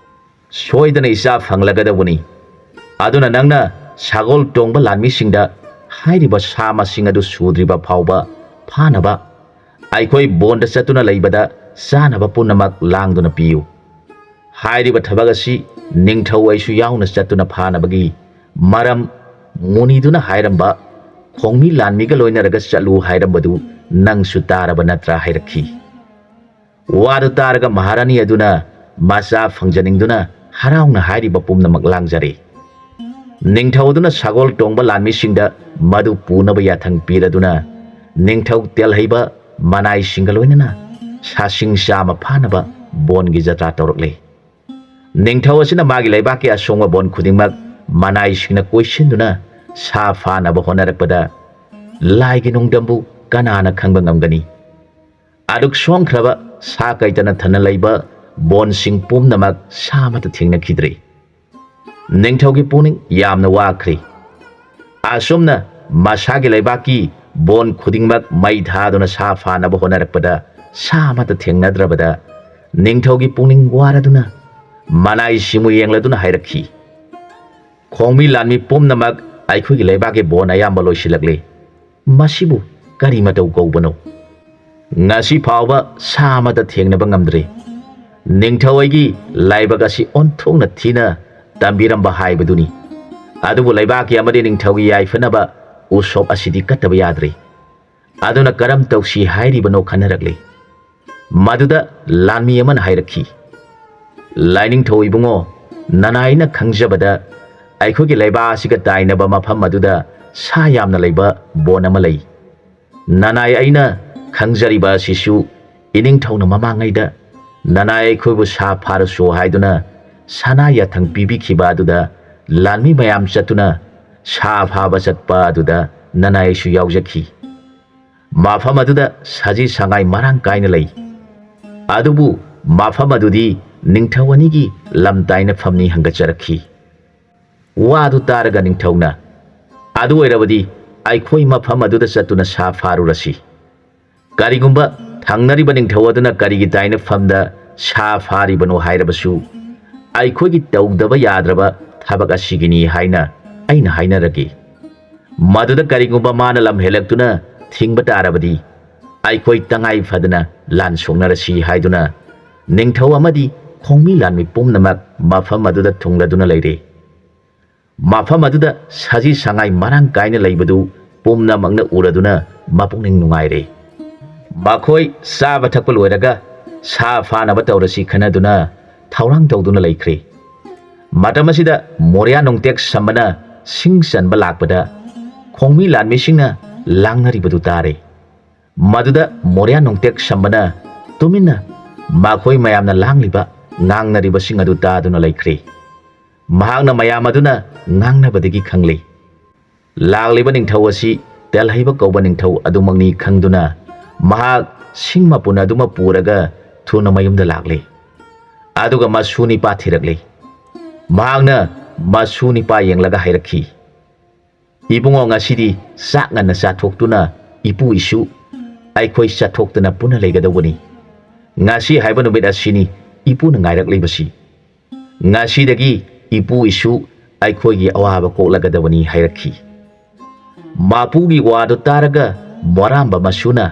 ꯁꯣꯏꯗꯅ ꯏꯆꯥ ꯐꯪꯂꯒꯗꯧꯕꯅꯤ꯫ ꯑꯗꯨꯅ ꯅꯪꯅ ꯁꯒꯣꯜ ꯇꯣꯡꯕ ꯂꯥꯟꯃꯤꯁꯤꯡꯗ ꯍꯥꯏꯔꯤꯕ ꯁꯥ ꯃꯁꯤꯡ ꯑꯗꯨ ꯁꯨꯗ꯭ꯔꯤꯕ ꯐꯥꯎꯕ ꯐꯥꯅꯕ ꯑꯩꯈꯣꯏ ꯕꯣꯟꯗ ꯆꯠꯇꯨꯅ ꯂꯩꯕꯗ ꯆꯥꯅꯕ ꯄꯨꯝꯅꯃꯛ ꯂꯥꯡꯗꯨꯅ ꯄꯤꯌꯨ꯫ ꯍꯥꯏꯔꯤꯕ ꯊꯕꯛ ꯑꯁꯤ ꯅꯤꯡꯊꯧ ꯑꯩꯁꯨ ꯌꯥꯎꯅ ꯆꯠꯇꯨꯅ ꯐꯥꯅꯕꯒꯤ ꯃꯔꯝ ꯃꯨꯅꯤꯗꯨꯅ ꯍꯥꯏꯔꯝꯕ, "ꯈꯣꯡꯃꯤ ꯂꯥꯟꯃꯤꯒ ꯂꯣꯏꯅꯔꯒ ꯆꯠꯂꯨ" ꯍꯥꯏꯔꯝꯕꯗꯨ ꯅꯪꯁꯨ ꯇꯥꯔꯕ ꯅꯠꯇ꯭ꯔꯥ ꯍꯥꯏꯔꯛꯈꯤ꯫ ꯋꯥꯗꯨ ꯇꯥꯔꯒ ꯃꯍꯥꯔꯥꯅꯤ ꯑꯗꯨꯅ ꯃꯆꯥ ꯐꯪꯖꯅꯤꯡꯗꯨꯅ ꯍꯔꯥꯎꯅ ꯍꯥꯏꯔꯤꯕ ꯄꯨꯝꯅꯃꯛ ꯂꯥꯡꯖꯔꯦ꯫ ꯅꯤꯡꯊꯧ ꯑꯗꯨꯅ ꯁꯒꯣꯜ ꯇꯣꯡꯕ ꯂꯥꯟꯃꯤꯁꯤꯡꯗ ꯃꯗꯨ ꯄꯨꯅꯕ ꯌꯥꯊꯪ ꯄꯤꯔꯗꯨꯅ ꯅꯤꯡꯊꯧ ꯇꯦꯜꯍꯩꯕ ꯃꯅꯥꯏꯁꯤꯡꯒ ꯂꯣꯏꯅꯅ ꯁꯥꯁꯤꯡ ꯆꯥꯝꯃ ꯐꯥꯅꯕ ꯕꯣꯟꯒꯤ ꯖꯇ꯭ꯔꯥ ꯇꯧꯔꯛꯂꯦ꯫ ꯅꯤꯡꯊꯧ ꯑꯁꯤꯅ ꯃꯥꯒꯤ ꯂꯩꯕꯥꯛꯀꯤ ꯑꯁꯣꯡꯕ ꯕꯣꯟ ꯈꯨꯗꯤꯡꯃꯛ ꯃꯅꯥꯏꯁꯤꯡꯅ ꯀꯣꯏꯁꯤꯟꯗꯨꯅ ꯁꯥ ꯐꯥꯅꯕ ꯍꯣꯠꯅꯔꯛꯄꯗ ꯂꯥꯏꯒꯤ ꯅꯣꯡꯗꯝꯕꯨ ꯀꯅꯥꯅ ꯈꯪꯕ ꯉꯝꯒꯅꯤ? ꯑꯗꯨꯛ ꯁꯣꯡꯈ꯭ꯔꯕ ꯁꯥ ꯀꯩꯇꯅ ꯊꯟꯅ ꯂꯩꯕ ꯕꯣꯟꯁꯤꯡ ꯄꯨꯝꯅꯃꯛ ꯁꯥ ꯑꯃꯠꯇ ꯊꯦꯡꯅꯈꯤꯗ꯭ꯔꯦ꯫ ꯅꯤꯡꯊꯧꯒꯤ ꯄꯨꯛꯅꯤꯡ ꯌꯥꯝꯅ ꯋꯥꯈ꯭ꯔꯦ꯫ ꯑꯁꯨꯝꯅ ꯃꯁꯥꯒꯤ ꯂꯩꯕꯥꯛꯀꯤ ꯕꯣꯟ ꯈꯨꯗꯤꯡꯃꯛ ꯃꯩ ꯊꯥꯗꯨꯅ ꯁꯥ ꯐꯥꯅꯕ ꯍꯣꯠꯅꯔꯛꯄꯗ ꯁꯥ ꯑꯃꯠꯇ ꯊꯦꯡꯅꯗ꯭ꯔꯕꯗ ꯅꯤꯡꯊꯧꯒꯤ ꯄꯨꯛꯅꯤꯡ ꯋꯥꯔꯗꯨꯅ ꯃꯅꯥꯏꯁꯤꯡꯕꯨ ꯌꯦꯡꯂꯗꯨꯅ ꯍꯥꯏꯔꯛꯈꯤ, "ꯈꯣꯡꯃꯤ ꯂꯥꯟꯃꯤ ꯄꯨꯝꯅꯃꯛ ꯑꯩꯈꯣꯏꯒꯤ ꯂꯩꯕꯥꯛꯀꯤ ꯕꯣꯟ ꯑꯌꯥꯝꯕ ꯂꯣꯏꯁꯤꯜꯂꯛꯂꯦ꯫ ꯃꯁꯤꯕꯨ ꯀꯔꯤ ꯃꯇꯧ ꯀꯧꯕꯅꯣ? ꯉꯁꯤ ꯐꯥꯎꯕ ꯁꯥ ꯑꯃꯠꯇ ꯊꯦꯡꯅꯕ ꯉꯝꯗ꯭ꯔꯤ꯫ ꯅꯤꯡꯊꯧ ꯑꯩꯒꯤ ꯂꯥꯏꯕꯛ ꯑꯁꯤ ꯑꯣꯟꯊꯣꯛꯅ ꯊꯤꯅ ꯇꯝꯕꯤꯔꯝꯕ ꯍꯥꯏꯕꯗꯨꯅꯤ꯫ ꯑꯗꯨꯕꯨ ꯂꯩꯕꯥꯛꯀꯤ ꯑꯃꯗꯤ ꯅꯤꯡꯊꯧꯒꯤ ꯌꯥꯏꯐꯅꯕ ꯎꯁꯣꯞ ꯑꯁꯤꯗꯤ ꯀꯠꯇꯕ ꯌꯥꯗ꯭ꯔꯦ꯫ ꯑꯗꯨꯅ ꯀꯔꯝ ꯇꯧꯁꯤ ꯍꯥꯏꯔꯤꯕꯅꯣ?" ꯈꯟꯅꯔꯛꯂꯤ꯫ ꯃꯗꯨꯗ ꯂꯥꯟꯃꯤ ꯑꯃꯅ ꯍꯥꯏꯔꯛꯈꯤ, "ꯂꯥꯏꯅꯤꯡꯊꯧ ꯏꯕꯨꯡꯉꯣ, ꯅꯅꯥꯏꯅ ꯈꯪꯖꯕꯗ ꯑꯩꯈꯣꯏꯒꯤ ꯂꯩꯕꯥꯛ ꯑꯁꯤꯒ ꯇꯥꯏꯅꯕ ꯃꯐꯝ ꯑꯗꯨꯗ ꯁꯥ ꯌꯥꯝꯅ ꯂꯩꯕ ꯕꯣꯟ ꯑꯃ ꯂꯩ꯫ ꯅꯅꯥꯏ ꯑꯩꯅ ꯈꯪꯖꯔꯤꯕ ꯑꯁꯤꯁꯨ ꯏꯅꯤꯡꯊꯧꯅ ꯃꯃꯥꯡꯉꯩꯗ ꯅꯅꯥꯏ ꯑꯩꯈꯣꯏꯕꯨ ꯁꯥ ꯐꯥꯔꯁꯨ ꯍꯥꯏꯗꯨꯅ ꯁꯅꯥ ꯌꯥꯊꯪ ꯄꯤꯕꯤꯈꯤꯕ ꯑꯗꯨꯗ ꯂꯥꯟꯃꯤ ꯃꯌꯥꯝ ꯆꯠꯇꯨꯅ ꯁꯥ ꯐꯥꯕ ꯆꯠꯄ ꯑꯗꯨꯗ ꯅꯅꯥꯏ ꯑꯩꯁꯨ ꯌꯥꯎꯖꯈꯤ꯫ ꯃꯐꯝ ꯑꯗꯨꯗ ꯁꯖꯤ ꯁꯉꯥꯏ ꯃꯔꯥꯡ ꯀꯥꯏꯅ ꯂꯩ꯫ ꯑꯗꯨꯕꯨ ꯃꯐꯝ ꯑꯗꯨꯗꯤ ꯅꯤꯡꯊꯧ ꯑꯅꯤꯒꯤ ꯂꯝ ꯇꯥꯏꯅꯐꯝꯅꯤ" ꯍꯪꯒꯠꯆꯔꯛꯈꯤ꯫ ꯋꯥꯗꯨ ꯇꯥꯔꯒ ꯅꯤꯡꯊꯧꯅ, "ꯑꯗꯨ ꯑꯣꯏꯔꯕꯗꯤ ꯑꯩꯈꯣꯏ ꯃꯐꯝ ꯑꯗꯨꯗ ꯆꯠꯇꯨꯅ ꯁꯥ ꯐꯥꯔꯨꯔꯁꯤ꯫ ꯀꯔꯤꯒꯨꯝꯕ ꯊꯪꯅꯔꯤꯕ ꯅꯤꯡꯊꯧ ꯑꯗꯨꯅ ꯀꯔꯤꯒꯤ ꯇꯥꯏꯅꯐꯝꯗ ꯁꯥ ꯐꯥꯔꯤꯕꯅꯣ ꯍꯥꯏꯔꯕꯁꯨ, ꯑꯩꯈꯣꯏꯒꯤ ꯇꯧꯗꯕ ꯌꯥꯗ꯭ꯔꯕ ꯊꯕꯛ ꯑꯁꯤꯒꯤꯅꯤ ꯍꯥꯏꯅ ꯑꯩꯅ ꯍꯥꯏꯅꯔꯒꯦ꯫ ꯃꯗꯨꯗ ꯀꯔꯤꯒꯨꯝꯕ ꯃꯥꯅ ꯂꯝ ꯍꯦꯜꯂꯛꯇꯨꯅ ꯊꯤꯡꯕ ꯇꯥꯔꯕꯗꯤ, ꯑꯩꯈꯣꯏ ꯇꯉꯥꯏ ꯐꯗꯅ ꯂꯥꯟ ꯁꯣꯛꯅꯔꯁꯤ" ꯍꯥꯏꯗꯨꯅ ꯅꯤꯡꯊꯧ ꯑꯃꯗꯤ ꯈꯣꯡꯃꯤ ꯂꯥꯟꯃꯤ ꯄꯨꯝꯅꯃꯛ ꯃꯐꯝ ꯑꯗꯨꯗ ꯊꯨꯡꯂꯗꯨꯅ ꯂꯩꯔꯦ꯫ ꯃꯐꯝ ꯑꯗꯨꯗ ꯁꯖꯤ ꯁꯉꯥꯏ ꯃꯔꯥꯡ ꯀꯥꯏꯅ ꯂꯩꯕꯗꯨ ꯄꯨꯝꯅꯃꯛꯅ ꯎꯔꯗꯨꯅ ꯃꯄꯨꯛꯅꯤꯡ ꯅꯨꯡꯉꯥꯏꯔꯦ꯫ ꯃꯈꯣꯏ ꯆꯥꯕ ꯊꯛꯄ ꯂꯣꯏꯔꯒ ꯁꯥ ꯐꯥꯅꯕ ꯇꯧꯔꯁꯤ ꯈꯟꯅꯗꯨꯅ ꯊꯧꯔꯥꯡ ꯇꯧꯗꯨꯅ ꯂꯩꯈ꯭ꯔꯦ꯫ ꯃꯇꯝ ꯑꯁꯤꯗ ꯃꯣꯔꯤꯌꯥ ꯅꯣꯡꯇꯦꯛ ꯁꯝꯕꯅ ꯁꯤꯡ ꯆꯟꯕ ꯂꯥꯛꯄꯗ ꯈꯣꯡꯃꯤ ꯂꯥꯟꯃꯤꯁꯤꯡꯅ ꯂꯥꯡꯅꯔꯤꯕꯗꯨ ꯇꯥꯔꯦ꯫ ꯃꯗꯨꯗ ꯃꯣꯔꯤꯌꯥ ꯅꯣꯡꯇꯦꯛ ꯁꯝꯕꯅ ꯇꯨꯃꯤꯟꯅ ꯃꯈꯣꯏ ꯃꯌꯥꯝꯅ ꯂꯥꯡꯂꯤꯕ, ꯉꯥꯡꯅꯔꯤꯕꯁꯤꯡ ꯑꯗꯨ ꯇꯥꯗꯨꯅ ꯂꯩꯈ꯭ꯔꯦ꯫ ꯃꯍꯥꯛꯅ ꯃꯌꯥꯝ ꯑꯗꯨꯅ ꯉꯥꯡꯅꯕꯗꯒꯤ ꯈꯪꯂꯦ꯫ ꯂꯥꯛꯂꯤꯕ ꯅꯤꯡꯊꯧ ꯑꯁꯤ ꯇꯦꯜꯍꯩꯕ ꯀꯧꯕ ꯅꯤꯡꯊꯧ ꯑꯗꯨꯃꯛꯅꯤ ꯈꯪꯗꯨꯅ ꯃꯍꯥꯛ ꯁꯤꯡ ꯃꯄꯨꯟ ꯑꯗꯨꯃ ꯄꯨꯔꯒ ꯊꯨꯅ ꯃꯌꯨꯝꯗ ꯂꯥꯛꯂꯦ꯫ ꯑꯗꯨꯒ ꯃꯁꯨ ꯅꯤꯄꯥ ꯊꯤꯔꯛꯂꯦ꯫ ꯃꯍꯥꯛꯅ ꯃꯁꯨ ꯅꯤꯄꯥ ꯌꯦꯡꯂꯒ ꯍꯥꯏꯔꯛꯈꯤ, "ꯏꯕꯨꯡꯉꯣ, ꯉꯁꯤꯗꯤ ꯆꯥꯛ ꯉꯟꯅ ꯆꯥꯊꯣꯛꯇꯨꯅ ꯏꯄꯨ ꯏꯁꯨ ꯑꯩꯈꯣꯏ ꯆꯠꯊꯣꯛꯇꯅ ꯄꯨꯟꯅ ꯂꯩꯒꯗꯧꯕꯅꯤ꯫ ꯉꯁꯤ ꯍꯥꯏꯕ ꯅꯨꯃꯤꯠ ꯑꯁꯤꯅꯤ ꯏꯄꯨꯅ ꯉꯥꯏꯔꯛꯂꯤꯕꯁꯤ꯫ ꯉꯁꯤꯗꯒꯤ ꯏꯄꯨ ꯏꯁꯨ ꯑꯩꯈꯣꯏꯒꯤ ꯑꯋꯥꯕ ꯀꯣꯛꯂꯒꯗꯕꯅꯤ" ꯍꯥꯏꯔꯛꯈꯤ꯫ ꯃꯄꯨꯒꯤ ꯋꯥꯗꯨ ꯇꯥꯔꯒ ꯃꯣꯔꯥꯝꯕ ꯃꯁꯨꯅ,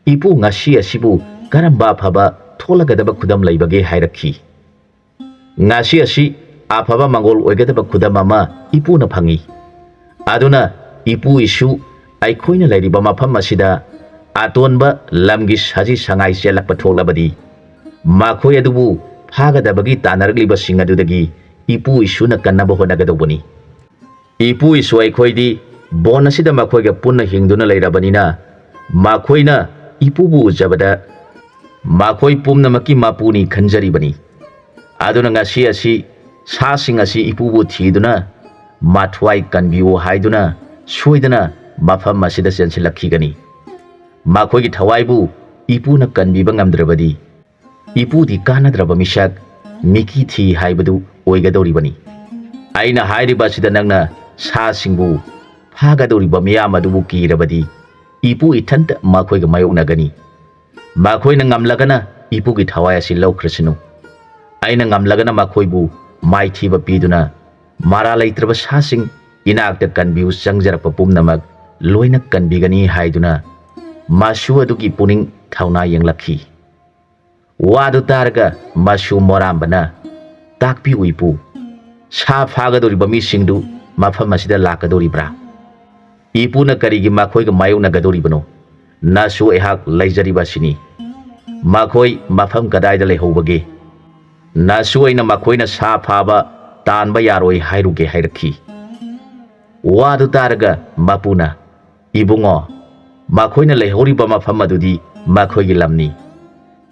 "ꯏꯄꯨ, ꯉꯁꯤ ꯑꯁꯤꯕꯨ ꯀꯔꯝꯕ ꯑꯐꯕ ꯊꯣꯛꯂꯒꯗꯕ ꯈꯨꯗꯝ ꯂꯩꯕꯒꯦ?" ꯍꯥꯏꯔꯛꯈꯤ꯫ "ꯉꯁꯤ ꯑꯁꯤ ꯑꯐꯕ ꯃꯪꯒꯣꯜ ꯑꯣꯏꯒꯗꯕ ꯈꯨꯗꯝ ꯑꯃ ꯏꯄꯨꯅ ꯐꯪꯏ꯫ ꯑꯗꯨꯅ ꯏꯄꯨ ꯏꯁꯨ ꯑꯩꯈꯣꯏꯅ ꯂꯩꯔꯤꯕ ꯃꯐꯝ ꯑꯁꯤꯗ ꯑꯇꯣꯟꯕ ꯂꯝꯒꯤ ꯁꯖꯤ ꯁꯉꯥꯏ ꯆꯦꯜꯂꯛꯄ ꯊꯣꯛꯂꯕꯗꯤ ꯃꯈꯣꯏ ꯑꯗꯨꯕꯨ ꯐꯥꯒꯗꯕꯒꯤ ꯇꯥꯟꯅꯔꯛꯂꯤꯕꯁꯤꯡ ꯑꯗꯨꯗꯒꯤ ꯏꯄꯨ ꯏꯁꯨꯅ ꯀꯟꯅꯕ ꯍꯣꯠꯅꯒꯗꯧꯕꯅꯤ꯫ ꯏꯄꯨ ꯏꯁꯨ ꯑꯩꯈꯣꯏꯗꯤ ꯕꯣꯟ ꯑꯁꯤꯗ ꯃꯈꯣꯏꯒ ꯄꯨꯟꯅ ꯍꯤꯡꯗꯨꯅ ꯂꯩꯔꯕꯅꯤꯅ, ꯃꯈꯣꯏꯅ ꯏꯄꯨꯕꯨ ꯎꯖꯕꯗ ꯃꯈꯣꯏ ꯄꯨꯝꯅꯃꯛꯀꯤ ꯃꯄꯨꯅꯤ ꯈꯟꯖꯔꯤꯕꯅꯤ꯫ ꯑꯗꯨꯅ ꯉꯁꯤ ꯑꯁꯤ ꯁꯥꯁꯤꯡ ꯑꯁꯤ ꯏꯄꯨꯕꯨ ꯊꯤꯗꯨꯅ ꯃꯊ꯭ꯋꯥꯏ ꯀꯟꯕꯤꯌꯨ ꯍꯥꯏꯗꯨꯅ ꯁꯣꯏꯗꯅ ꯃꯐꯝ ꯑꯁꯤꯗ ꯆꯦꯟꯁꯤꯜꯂꯛꯈꯤꯒꯅꯤ꯫ ꯃꯈꯣꯏꯒꯤ ꯊꯋꯥꯏꯕꯨ ꯏꯄꯨꯅ ꯀꯟꯕꯤꯕ ꯉꯝꯗ꯭ꯔꯕꯗꯤ, ꯏꯄꯨꯗꯤ ꯀꯥꯟꯅꯗ꯭ꯔꯕ ꯃꯤꯁꯛ, ꯃꯤꯀꯤ ꯊꯤ ꯍꯥꯏꯕꯗꯨ ꯑꯣꯏꯒꯗꯧꯔꯤꯕꯅꯤ꯫ ꯑꯩꯅ ꯍꯥꯏꯔꯤꯕ ꯑꯁꯤꯗ ꯅꯪꯅ ꯁꯥꯁꯤꯡꯕꯨ ꯐꯥꯒꯗꯧꯔꯤꯕ ꯃꯤꯌꯥꯝ ꯑꯗꯨꯕꯨ ꯀꯤꯔꯕꯗꯤ, ꯏꯄꯨ ꯏꯊꯟꯇ ꯃꯈꯣꯏꯒ ꯃꯥꯌꯣꯛꯅꯒꯅꯤ꯫ ꯃꯈꯣꯏꯅ ꯉꯝꯂꯒꯅ ꯏꯄꯨꯒꯤ ꯊꯋꯥꯏ ꯑꯁꯤ ꯂꯧꯈ꯭ꯔꯁꯅꯨ꯫ ꯑꯩꯅ ꯉꯝꯂꯒꯅ ꯃꯈꯣꯏꯕꯨ ꯃꯥꯏꯊꯤꯕ ꯄꯤꯗꯨꯅ ꯃꯔꯥ ꯂꯩꯇ꯭ꯔꯕ ꯁꯥꯁꯤꯡ ꯏꯅꯥꯛꯇ ꯀꯟꯕꯤꯌꯨ ꯆꯪꯖꯔꯛꯄ ꯄꯨꯝꯅꯃꯛ ꯂꯣꯏꯅ ꯀꯟꯕꯤꯒꯅꯤ ꯍꯥꯏꯗꯨꯅ ꯃꯁꯨ ꯑꯗꯨꯒꯤ ꯄꯨꯛꯅꯤꯡ ꯊꯧꯅꯥ ꯌꯦꯡꯂꯛꯈꯤ꯫ ꯋꯥꯗꯨ ꯇꯥꯔꯒ ꯃꯁꯨ ꯃꯣꯔꯥꯝꯕꯅ, "ꯇꯥꯛꯄꯤꯌꯨ ꯏꯄꯨ, ꯁꯥ ꯐꯥꯒꯗꯧꯔꯤꯕ ꯃꯤꯁꯤꯡꯗꯨ ꯃꯐꯝ ꯑꯁꯤꯗ ꯂꯥꯛꯀꯗꯧꯔꯤꯕ꯭ꯔꯥ? ꯏꯄꯨꯅ ꯀꯔꯤꯒꯤ ꯃꯈꯣꯏꯒ ꯃꯥꯌꯣꯛꯅꯒꯗꯧꯔꯤꯕꯅꯣ? ꯅꯁꯨ ꯑꯩꯍꯥꯛ ꯂꯩꯖꯔꯤꯕ ꯑꯁꯤꯅꯤ꯫ ꯃꯈꯣꯏ ꯃꯐꯝ ꯀꯗꯥꯏꯗ ꯂꯩꯍꯧꯕꯒꯦ? ꯅꯁꯨ ꯑꯩꯅ ꯃꯈꯣꯏꯅ ꯁꯥ ꯐꯥꯕ ꯇꯥꯟꯕ ꯌꯥꯔꯣꯏ ꯍꯥꯏꯔꯨꯒꯦ" ꯍꯥꯏꯔꯛꯈꯤ꯫ ꯋꯥꯗꯨ ꯇꯥꯔꯒ ꯃꯄꯨꯅ, "ꯏꯕꯨꯡꯉꯣ, ꯃꯈꯣꯏꯅ ꯂꯩꯍꯧꯔꯤꯕ ꯃꯐꯝ ꯑꯗꯨꯗꯤ ꯃꯈꯣꯏꯒꯤ ꯂꯝꯅꯤ꯫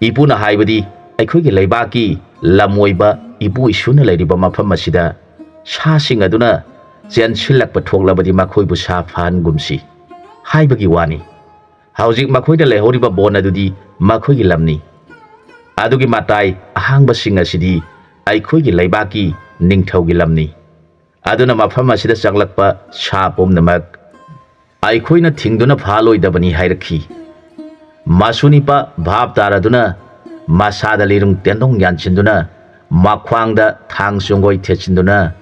ꯏꯄꯨꯅ ꯍꯥꯏꯕꯗꯤ ꯑꯩꯈꯣꯏꯒꯤ ꯂꯩꯕꯥꯛꯀꯤ ꯂꯝ ꯑꯣꯏꯕ ꯏꯄꯨ ꯏꯁꯨꯅ ꯂꯩꯔꯤꯕ ꯃꯐꯝ ꯑꯁꯤꯗ ꯁꯥꯁꯤꯡ ꯑꯗꯨꯅ ꯆꯦꯟꯁꯤꯜꯂꯛꯄ ꯊꯣꯛꯂꯕꯗꯤ ꯃꯈꯣꯏꯕꯨ ꯁꯥ ꯐꯥꯍꯟꯒꯨꯝꯁꯤ ꯍꯥꯏꯕꯒꯤ ꯋꯥꯅꯤ꯫ ꯍꯧꯖꯤꯛ ꯃꯈꯣꯏꯅ ꯂꯩꯍꯧꯔꯤꯕ ꯕꯣꯟ ꯑꯗꯨꯗꯤ ꯃꯈꯣꯏꯒꯤ ꯂꯝꯅꯤ꯫ ꯑꯗꯨꯒꯤ ꯃꯇꯥꯏ ꯑꯍꯥꯡꯕꯁꯤꯡ ꯑꯁꯤꯗꯤ ꯑꯩꯈꯣꯏꯒꯤ ꯂꯩꯕꯥꯛꯀꯤ ꯅꯤꯡꯊꯧꯒꯤ ꯂꯝꯅꯤ꯫ ꯑꯗꯨꯅ ꯃꯐꯝ ꯑꯁꯤꯗ ꯆꯪꯂꯛꯄ ꯁꯥ ꯄꯨꯝꯅꯃꯛ ꯑꯩꯈꯣꯏꯅ ꯊꯤꯡꯗꯨꯅ ꯐꯥꯍꯜꯂꯣꯏꯗꯕꯅꯤ" ꯍꯥꯏꯔꯛꯈꯤ꯫ ꯃꯁꯨ ꯅꯤꯄꯥ ꯚꯥꯞ ꯇꯥꯔꯗꯨꯅ ꯃꯁꯥꯗ ꯂꯤꯔꯨꯡ ꯇꯦꯟꯗꯣꯡ ꯌꯥꯟꯁꯤꯟꯗꯨꯅ, ꯃꯈ꯭ꯋꯥꯡꯗ ꯊꯥꯡ ꯆꯣꯡꯒꯣꯏ ꯊꯦꯠꯆꯤꯟꯗꯨꯅ,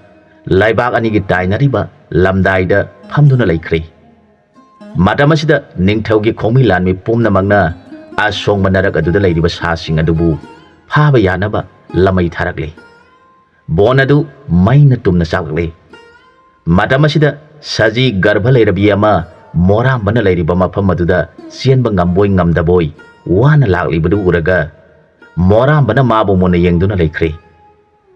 ꯂꯩꯕꯥꯛ ꯑꯅꯤꯒꯤ ꯇꯥꯏꯅꯔꯤꯕ ꯂꯝꯗꯥꯏꯗ ꯐꯝꯗꯨꯅ ꯂꯩꯈ꯭ꯔꯦ꯫ ꯃꯇꯝ ꯑꯁꯤꯗ ꯅꯤꯡꯊꯧꯒꯤ ꯈꯣꯡꯃꯤ ꯂꯥꯟꯃꯤ ꯄꯨꯝꯅꯃꯛꯅ ꯑꯁꯣꯡꯕ ꯅꯔꯛ ꯑꯗꯨꯗ ꯂꯩꯔꯤꯕ ꯁꯥꯁꯤꯡ ꯑꯗꯨꯕꯨ ꯐꯥꯕ ꯌꯥꯅꯕ ꯂꯃꯩ ꯊꯥꯔꯛꯂꯦ꯫ ꯕꯣꯟ ꯑꯗꯨ ꯃꯩꯅ ꯇꯨꯝꯅ ꯆꯥꯛꯂꯛꯂꯦ꯫ ꯃꯇꯝ ꯑꯁꯤꯗ ꯁꯖꯤ ꯒꯔꯚ ꯂꯩꯔꯕꯤ ꯑꯃ ꯃꯣꯔꯥꯝꯕꯅ ꯂꯩꯔꯤꯕ ꯃꯐꯝ ꯑꯗꯨꯗ ꯆꯦꯟꯕ ꯉꯝꯕꯣꯏ ꯉꯝꯗꯕꯣꯏ ꯋꯥꯅ ꯂꯥꯛꯂꯤꯕꯗꯨ ꯎꯔꯒ, ꯃꯣꯔꯥꯝꯕꯅ ꯃꯥꯕꯨ ꯃꯨꯟꯅ ꯌꯦꯡꯗꯨꯅ ꯂꯩꯈ꯭ꯔꯦ꯫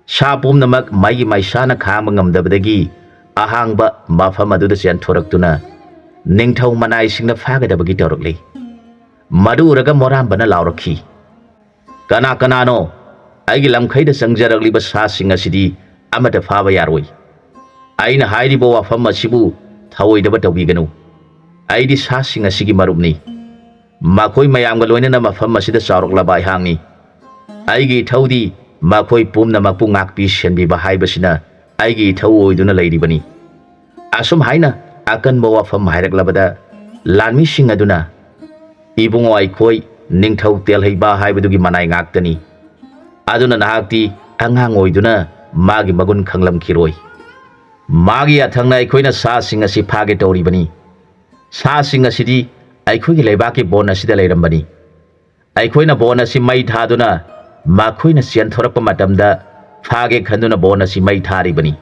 ꯁꯥ ꯄꯨꯝꯅꯃꯛ ꯃꯩꯒꯤ ꯃꯩꯁꯥꯅ ꯈꯥꯡꯕ ꯉꯝꯗꯕꯗꯒꯤ ꯑꯍꯥꯡꯕ ꯃꯐꯝ ꯑꯗꯨꯗ ꯆꯦꯟꯊꯣꯔꯛꯇꯨꯅ ꯅꯤꯡꯊꯧ ꯃꯅꯥꯏꯁꯤꯡꯅ ꯐꯥꯒꯗꯕꯒꯤ ꯇꯧꯔꯛꯂꯤ꯫ ꯃꯗꯨ ꯎꯔꯒ ꯃꯣꯔꯥꯝꯕꯅ ꯂꯥꯎꯔꯛꯈꯤ, "ꯀꯅꯥ ꯀꯅꯥꯅꯣ? ꯑꯩꯒꯤ ꯂꯝꯈꯩꯗ ꯆꯪꯖꯔꯛꯂꯤꯕ ꯁꯥꯁꯤꯡ ꯑꯁꯤꯗꯤ ꯑꯃꯠꯇ ꯐꯥꯕ ꯌꯥꯔꯣꯏ꯫ ꯑꯩꯅ ꯍꯥꯏꯔꯤꯕ ꯋꯥꯐꯝ ꯑꯁꯤꯕꯨ ꯊꯧꯑꯣꯏꯗꯕ ꯇꯧꯕꯤꯒꯅꯨ꯫ ꯑꯩꯗꯤ ꯁꯥꯁꯤꯡ ꯑꯁꯤꯒꯤ ꯃꯔꯨꯞꯅꯤ꯫ ꯃꯈꯣꯏ ꯃꯌꯥꯝꯒ ꯂꯣꯏꯅꯅ ꯃꯐꯝ ꯑꯁꯤꯗ ꯆꯥꯎꯔꯛꯂꯕ ꯑꯩꯍꯥꯛꯅꯤ꯫ ꯑꯩꯒꯤ ꯏꯊꯧꯗꯤ ꯃꯈꯣꯏ ꯄꯨꯝꯅꯃꯛꯄꯨ ꯉꯥꯛꯄꯤ ꯁꯦꯟꯕꯤꯕ ꯍꯥꯏꯕꯁꯤꯅ ꯑꯩꯒꯤ ꯏꯊꯧ ꯑꯣꯏꯗꯨꯅ ꯂꯩꯔꯤꯕꯅꯤ꯫" ꯑꯁꯨꯝ ꯍꯥꯏꯅ ꯑꯀꯟꯕ ꯋꯥꯐꯝ ꯍꯥꯏꯔꯛꯂꯕꯗ ꯂꯥꯟꯃꯤꯁꯤꯡ ꯑꯗꯨꯅ, "ꯏꯕꯨꯡꯉꯣ, ꯑꯩꯈꯣꯏ ꯅꯤꯡꯊꯧ ꯇꯦꯜꯍꯩꯕ ꯍꯥꯏꯕꯗꯨꯒꯤ ꯃꯅꯥꯏ ꯉꯥꯛꯇꯅꯤ꯫ ꯑꯗꯨꯅ ꯅꯍꯥꯛꯇꯤ ꯑꯉꯥꯡ ꯑꯣꯏꯗꯨꯅ ꯃꯥꯒꯤ ꯃꯒꯨꯟ ꯈꯪꯂꯝꯈꯤꯔꯣꯏ꯫ ꯃꯥꯒꯤ ꯌꯥꯊꯪꯅ ꯑꯩꯈꯣꯏꯅ ꯁꯥꯁꯤꯡ ꯑꯁꯤ ꯐꯥꯒꯦ ꯇꯧꯔꯤꯕꯅꯤ꯫ ꯁꯥꯁꯤꯡ ꯑꯁꯤꯗꯤ ꯑꯩꯈꯣꯏꯒꯤ ꯂꯩꯕꯥꯛꯀꯤ ꯕꯣꯟ ꯑꯁꯤꯗ ꯂꯩꯔꯝꯕꯅꯤ꯫ ꯑꯩꯈꯣꯏꯅ ꯕꯣꯟ ꯑꯁꯤ ꯃꯩ ꯊꯥꯗꯨꯅ ꯃꯈꯣꯏꯅ ꯆꯦꯟꯊꯣꯔꯛꯄ ꯃꯇꯝꯗ ꯐꯥꯒꯦ ꯈꯟꯗꯨꯅ ꯕꯣꯟ ꯑꯁꯤ ꯃꯩ ꯊꯥꯔꯤꯕꯅꯤ꯫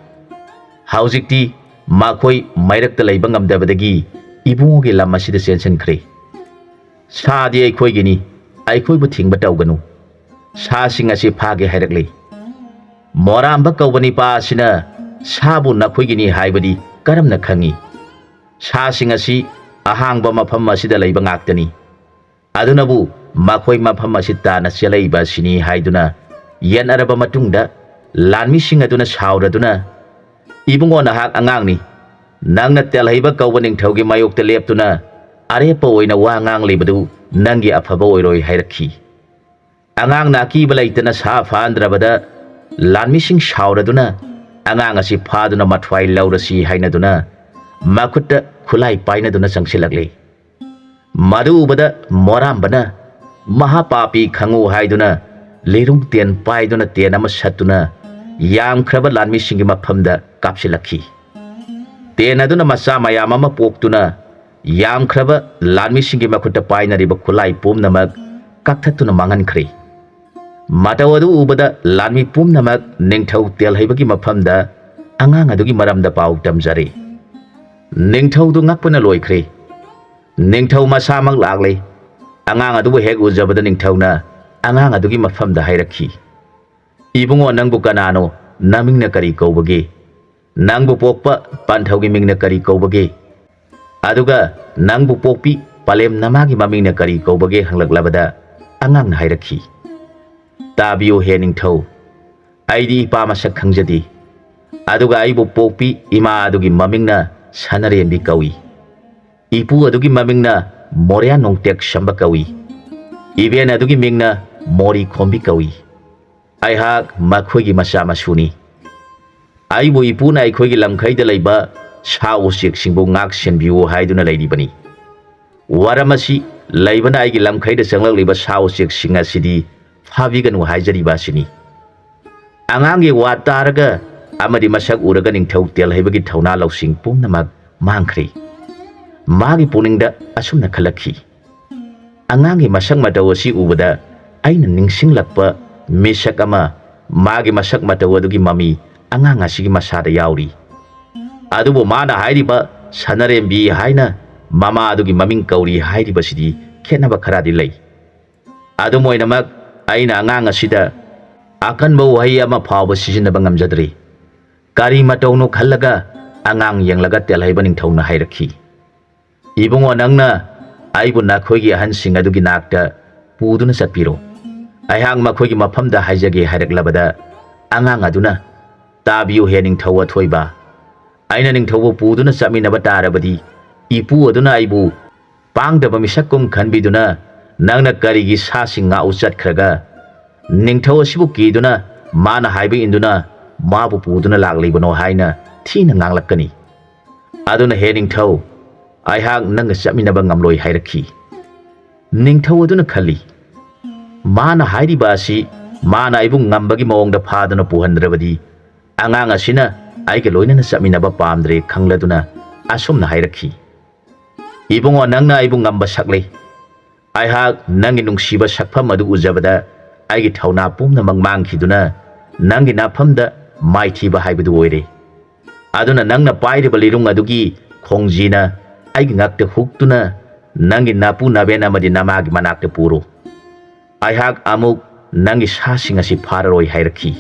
ꯍꯧꯖꯤꯛꯇꯤ ꯃꯈꯣꯏ ꯃꯩꯔꯛꯇ ꯂꯩꯕ ꯉꯝꯗꯕꯗꯒꯤ ꯏꯕꯨꯡꯉꯣꯒꯤ ꯂꯝ ꯑꯁꯤꯗ ꯆꯦꯟꯁꯤꯟꯈ꯭ꯔꯦ꯫ ꯁꯥꯗꯤ ꯑꯩꯈꯣꯏꯒꯤꯅꯤ, ꯑꯩꯈꯣꯏꯕꯨ ꯊꯤꯡꯕ ꯇꯧꯒꯅꯨ꯫ ꯁꯥꯁꯤꯡ ꯑꯁꯤ ꯐꯥꯒꯦ ꯍꯥꯏꯔꯛꯂꯤ꯫ ꯃꯣꯔꯥꯝꯕ ꯀꯧꯕ ꯅꯤꯄꯥ ꯑꯁꯤꯅ ꯁꯥꯕꯨ ꯅꯈꯣꯏꯒꯤꯅꯤ ꯍꯥꯏꯕꯗꯤ ꯀꯔꯝꯅ ꯈꯪꯉꯤ? ꯁꯥꯁꯤꯡ ꯑꯁꯤ ꯑꯍꯥꯡꯕ ꯃꯐꯝ ꯑꯁꯤꯗ ꯂꯩꯕ ꯉꯥꯛꯇꯅꯤ꯫ ꯑꯗꯨꯅꯕꯨ ꯃꯈꯣꯏ ꯃꯐꯝ ꯑꯁꯤ ꯇꯥꯟꯅ ꯆꯦꯜꯂꯛꯏꯕ ꯑꯁꯤꯅꯤ" ꯍꯥꯏꯗꯨꯅ ꯌꯦꯠꯅꯔꯕ ꯃꯇꯨꯡꯗ ꯂꯥꯟꯃꯤꯁꯤꯡ ꯑꯗꯨꯅ ꯁꯥꯎꯔꯗꯨꯅ, "ꯏꯕꯨꯡꯉꯣ, ꯅꯍꯥꯛ ꯑꯉꯥꯡꯅꯤ꯫ ꯅꯪꯅ ꯇꯦꯜꯍꯩꯕ ꯀꯧꯕ ꯅꯤꯡꯊꯧꯒꯤ ꯃꯥꯌꯣꯛꯇ ꯂꯦꯞꯇꯨꯅ ꯑꯔꯦꯞꯄ ꯑꯣꯏꯅ ꯋꯥ ꯉꯥꯡꯂꯤꯕꯗꯨ ꯅꯪꯒꯤ ꯑꯐꯕ ꯑꯣꯏꯔꯣꯏ" ꯍꯥꯏꯔꯛꯈꯤ꯫ ꯑꯉꯥꯡꯅ ꯑꯀꯤꯕ ꯂꯩꯇꯅ ꯁꯥ ꯐꯥꯍꯟꯗ꯭ꯔꯕꯗ ꯂꯥꯟꯃꯤꯁꯤꯡ ꯁꯥꯎꯔꯗꯨꯅ ꯑꯉꯥꯡ ꯑꯁꯤ ꯐꯥꯗꯨꯅ ꯃꯊ꯭ꯋꯥꯏ ꯂꯧꯔꯁꯤ ꯍꯥꯏꯅꯗꯨꯅ ꯃꯈꯨꯠꯇ ꯈꯨꯠꯂꯥꯏ ꯄꯥꯏꯅꯗꯨꯅ ꯆꯪꯁꯤꯜꯂꯛꯂꯤ꯫ ꯃꯗꯨ ꯎꯕꯗ ꯃꯣꯔꯥꯝꯕꯅ ꯃꯍꯥꯄꯥꯄꯤ ꯈꯪꯉꯨ ꯍꯥꯏꯗꯨꯅ ꯂꯤꯔꯨꯡ ꯇꯦꯟ ꯄꯥꯏꯗꯨꯅ ꯇꯦꯟ ꯑꯃ ꯁꯠꯇꯨꯅ ꯌꯥꯝꯈ꯭ꯔꯕ ꯂꯥꯟꯃꯤꯁꯤꯡꯒꯤ ꯃꯐꯝꯗ ꯀꯥꯞꯁꯤꯜꯂꯛꯈꯤ꯫ ꯇꯦꯟ ꯑꯗꯨꯅ ꯃꯆꯥ ꯃꯌꯥꯝ ꯑꯃ ꯄꯣꯛꯇꯨꯅ ꯌꯥꯝꯈ꯭ꯔꯕ ꯂꯥꯟꯃꯤꯁꯤꯡꯒꯤ ꯃꯈꯨꯠꯇ ꯄꯥꯏꯅꯔꯤꯕ ꯈꯨꯠꯂꯥꯏ ꯄꯨꯝꯅꯃꯛ ꯀꯛꯊꯠꯇꯨꯅ ꯃꯥꯡꯍꯟꯈ꯭ꯔꯦ꯫ ꯃꯇꯧ ꯑꯗꯨ ꯎꯕꯗ ꯂꯥꯟꯃꯤ ꯄꯨꯝꯅꯃꯛ ꯅꯤꯡꯊꯧ ꯇꯦꯜꯍꯩꯕꯒꯤ ꯃꯐꯝꯗ ꯑꯉꯥꯡ ꯑꯗꯨꯒꯤ ꯃꯔꯝꯗ ꯄꯥꯎ ꯇꯝꯖꯔꯦ꯫ ꯅꯤꯡꯊꯧꯗꯨ ꯉꯛꯄꯅ ꯂꯣꯏꯈ꯭ꯔꯦ꯫ ꯅꯤꯡꯊꯧ ꯃꯁꯥꯃꯛ ꯂꯥꯛꯂꯦ꯫ ꯑꯉꯥꯡ ꯑꯗꯨꯕꯨ ꯍꯦꯛ ꯎꯖꯕꯗ ꯅꯤꯡꯊꯧꯅ ꯑꯉꯥꯡ ꯑꯗꯨꯒꯤ ꯃꯐꯝꯗ ꯍꯥꯏꯔꯛꯈꯤ, "ꯏꯕꯨꯡꯉꯣ, ꯅꯪꯕꯨ ꯀꯅꯥꯅꯣ? ꯅꯃꯤꯡꯅ ꯀꯔꯤ ꯀꯧꯕꯒꯦ? ꯅꯪꯕꯨ ꯄꯣꯛꯄ ꯄꯟꯊꯧꯒꯤ ꯃꯤꯡꯅ ꯀꯔꯤ ꯀꯧꯕꯒꯦ? ꯑꯗꯨꯒ ꯅꯪꯕꯨ ꯄꯣꯛꯄꯤ ꯄꯂꯦꯝ ꯅꯃꯥꯒꯤ ꯃꯃꯤꯡꯅ ꯀꯔꯤ ꯀꯧꯕꯒꯦ?" ꯍꯪꯂꯛꯂꯕꯗ ꯑꯉꯥꯡꯅ ꯍꯥꯏꯔꯛꯈꯤ, "ꯇꯥꯕꯤꯌꯨ ꯍꯦ ꯅꯤꯡꯊꯧ, ꯑꯩꯗꯤ ꯏꯄꯥ ꯃꯁꯛ ꯈꯪꯖꯗꯦ꯫ ꯑꯗꯨꯒ ꯑꯩꯕꯨ ꯄꯣꯛꯄꯤ ꯏꯃꯥ ꯑꯗꯨꯒꯤ ꯃꯃꯤꯡꯅ ꯁꯅꯔꯦꯝꯕꯤ ꯀꯧꯏ꯫ ꯏꯄꯨ ꯑꯗꯨꯒꯤ ꯃꯃꯤꯡꯅ ꯃꯣꯔꯦ ꯅꯣꯡꯇꯦꯛ ꯁꯝꯕ ꯀꯧꯏ꯫ ꯏꯕꯦꯟ ꯑꯗꯨꯒꯤ ꯃꯤꯡꯅ ꯃꯣꯔꯤ ꯈꯣꯝꯕꯤ ꯀꯧꯏ꯫ ꯑꯩꯍꯥꯛ ꯃꯈꯣꯏꯒꯤ ꯃꯆꯥ ꯃꯁꯨꯅꯤ꯫ ꯑꯩꯕꯨ ꯏꯄꯨꯅ ꯑꯩꯈꯣꯏꯒꯤ ꯂꯝꯈꯩꯗ ꯂꯩꯕ ꯁꯥ ꯎꯆꯦꯛꯁꯤꯡꯕꯨ ꯉꯥꯛ ꯁꯦꯟꯕꯤꯌꯨ ꯍꯥꯏꯗꯨꯅ ꯂꯩꯔꯤꯕꯅꯤ꯫ ꯋꯥꯔꯝ ꯑꯁꯤ ꯂꯩꯕꯅ ꯑꯩꯒꯤ ꯂꯝꯈꯩꯗ ꯆꯪꯂꯛꯂꯤꯕ ꯁꯥ ꯎꯆꯦꯛꯁꯤꯡ ꯑꯁꯤꯗꯤ ꯐꯥꯕꯤꯒꯅꯨ ꯍꯥꯏꯖꯔꯤꯕ ꯑꯁꯤꯅꯤ꯫" ꯑꯉꯥꯡꯒꯤ ꯋꯥ ꯇꯥꯔꯒ ꯑꯃꯗꯤ ꯃꯁꯛ ꯎꯔꯒ ꯅꯤꯡꯊꯧ ꯇꯦꯜꯍꯩꯕꯒꯤ ꯊꯧꯅꯥ ꯂꯧꯁꯤꯡ ꯄꯨꯝꯅꯃꯛ ꯃꯥꯡꯈ꯭ꯔꯦ꯫ ꯃꯥꯒꯤ ꯄꯨꯛꯅꯤꯡꯗ ꯑꯁꯨꯝꯅ ꯈꯜꯂꯛꯈꯤ, "ꯑꯉꯥꯡꯒꯤ ꯃꯁꯛ ꯃꯇꯧ ꯑꯁꯤ ꯎꯕꯗ ꯑꯩꯅ ꯅꯤꯡꯁꯤꯡꯂꯛꯄ ꯃꯤꯁꯛ ꯑꯃ, ꯃꯥꯒꯤ ꯃꯁꯛ ꯃꯇꯧ ꯑꯗꯨꯒꯤ ꯃꯃꯤ ꯑꯉꯥꯡ ꯑꯁꯤꯒꯤ ꯃꯁꯥꯗ ꯌꯥꯎꯔꯤ꯫ ꯑꯗꯨꯕꯨ ꯃꯥꯅ ꯍꯥꯏꯔꯤꯕ ꯁꯅꯔꯦꯝꯕꯤ ꯍꯥꯏꯅ ꯃꯃꯥ ꯑꯗꯨꯒꯤ ꯃꯃꯤꯡ ꯀꯧꯔꯤ ꯍꯥꯏꯔꯤꯕꯁꯤꯗꯤ ꯈꯦꯠꯅꯕ ꯈꯔꯗꯤ ꯂꯩ꯫ ꯑꯗꯨꯝ ꯑꯣꯏꯅꯃꯛ, ꯑꯩꯅ ꯑꯉꯥꯡ ꯑꯁꯤꯗ ꯑꯀꯟꯕ ꯋꯥꯍꯩ ꯑꯃ ꯐꯥꯎꯕ ꯁꯤꯖꯤꯟꯅꯕ ꯉꯝꯖꯗ꯭ꯔꯤ꯫ ꯀꯔꯤ ꯃꯇꯧꯅꯣ?" ꯈꯜꯂꯒ ꯑꯉꯥꯡ ꯌꯦꯡꯂꯒ ꯇꯦꯜꯍꯩꯕ ꯅꯤꯡꯊꯧꯅ ꯍꯥꯏꯔꯛꯈꯤ, "ꯏꯕꯨꯡꯉꯣ, ꯅꯪꯅ ꯑꯩꯕꯨ ꯅꯈꯣꯏꯒꯤ ꯑꯍꯟꯁꯤꯡ ꯑꯗꯨꯒꯤ ꯅꯥꯛꯇ ꯄꯨꯗꯨꯅ ꯆꯠꯄꯤꯔꯣ꯫ ꯑꯩꯍꯥꯛ ꯃꯈꯣꯏꯒꯤ ꯃꯐꯝꯗ ꯍꯥꯏꯖꯒꯦ" ꯍꯥꯏꯔꯛꯂꯕꯗ ꯑꯉꯥꯡ ꯑꯗꯨꯅ, "ꯇꯥꯕꯤꯌꯨ ꯍꯦ ꯅꯤꯡꯊꯧ ꯑꯊꯣꯏꯕ, ꯑꯩꯅ ꯅꯤꯡꯊꯧꯕꯨ ꯄꯨꯗꯨꯅ ꯆꯠꯃꯤꯟꯅꯕ ꯇꯥꯔꯕꯗꯤ ꯏꯄꯨ ꯑꯗꯨꯅ ꯑꯩꯕꯨ ꯄꯥꯡꯗꯕ ꯃꯤꯁꯛꯀꯨꯝ ꯈꯟꯕꯤꯗꯨꯅ ꯅꯪꯅ ꯀꯔꯤꯒꯤ ꯁꯥꯁꯤꯡ ꯉꯥꯛꯎ ꯆꯠꯈ꯭ꯔꯒ ꯅꯤꯡꯊꯧ ꯑꯁꯤꯕꯨ ꯀꯤꯗꯨꯅ ꯃꯥꯅ ꯍꯥꯏꯕ ꯏꯟꯗꯨꯅ ꯃꯥꯕꯨ ꯄꯨꯗꯨꯅ ꯂꯥꯛꯂꯤꯕꯅꯣ ꯍꯥꯏꯅ ꯊꯤꯅ ꯉꯥꯡꯂꯛꯀꯅꯤ꯫ ꯑꯗꯨꯅ ꯍꯦ ꯅꯤꯡꯊꯧ, ꯑꯩꯍꯥꯛ ꯅꯪꯒ ꯆꯠꯃꯤꯟꯅꯕ ꯉꯝꯂꯣꯏ" ꯍꯥꯏꯔꯛꯈꯤ꯫ ꯅꯤꯡꯊꯧ ꯑꯗꯨꯅ ꯈꯜꯂꯤ, "ꯃꯥꯅ ꯍꯥꯏꯔꯤꯕ ꯑꯁꯤ ꯃꯥꯅ ꯑꯩꯕꯨ ꯉꯝꯕꯒꯤ ꯃꯑꯣꯡꯗ ꯐꯥꯗꯨꯅ ꯄꯨꯍꯟꯗ꯭ꯔꯕꯗꯤ ꯑꯉꯥꯡ ꯑꯁꯤꯅ ꯑꯩꯒ ꯂꯣꯏꯅꯅ ꯆꯠꯃꯤꯟꯅꯕ ꯄꯥꯝꯗ꯭ꯔꯦ" ꯈꯪꯂꯗꯨꯅ ꯑꯁꯨꯝꯅ ꯍꯥꯏꯔꯛꯈꯤ, "ꯏꯕꯨꯡꯉꯣ, ꯅꯪꯅ ꯑꯩꯕꯨ ꯉꯝꯕ ꯁꯛꯂꯦ꯫ ꯑꯩꯍꯥꯛ ꯅꯪꯒꯤ ꯅꯨꯡꯁꯤꯕ ꯁꯛꯐꯝ ꯑꯗꯨ ꯎꯖꯕꯗ ꯑꯩꯒꯤ ꯊꯧꯅꯥ ꯄꯨꯝꯅꯃꯛ ꯃꯥꯡꯈꯤꯗꯨꯅ ꯅꯪꯒꯤ ꯅꯥꯐꯝꯗ ꯃꯥꯏꯊꯤꯕ ꯍꯥꯏꯕꯗꯨ ꯑꯣꯏꯔꯦ꯫ ꯑꯗꯨꯅ ꯅꯪꯅ ꯄꯥꯏꯔꯤꯕ ꯂꯤꯔꯨꯡ ꯑꯗꯨꯒꯤ ꯈꯣꯡꯖꯤꯅ ꯑꯩꯒꯤ ꯉꯛꯇ ꯍꯨꯛꯇꯨꯅ ꯅꯪꯒꯤ ꯅꯄꯨ ꯅꯕꯦꯟ ꯑꯃꯗꯤ ꯅꯃꯥꯒꯤ ꯃꯅꯥꯛꯇ ꯄꯨꯔꯣ꯫ ꯑꯩꯍꯥꯛ ꯑꯃꯨꯛ ꯅꯪꯒꯤ ꯁꯥꯁꯤꯡ ꯑꯁꯤ ꯐꯥꯔꯔꯣꯏ" ꯍꯥꯏꯔꯛꯈꯤ꯫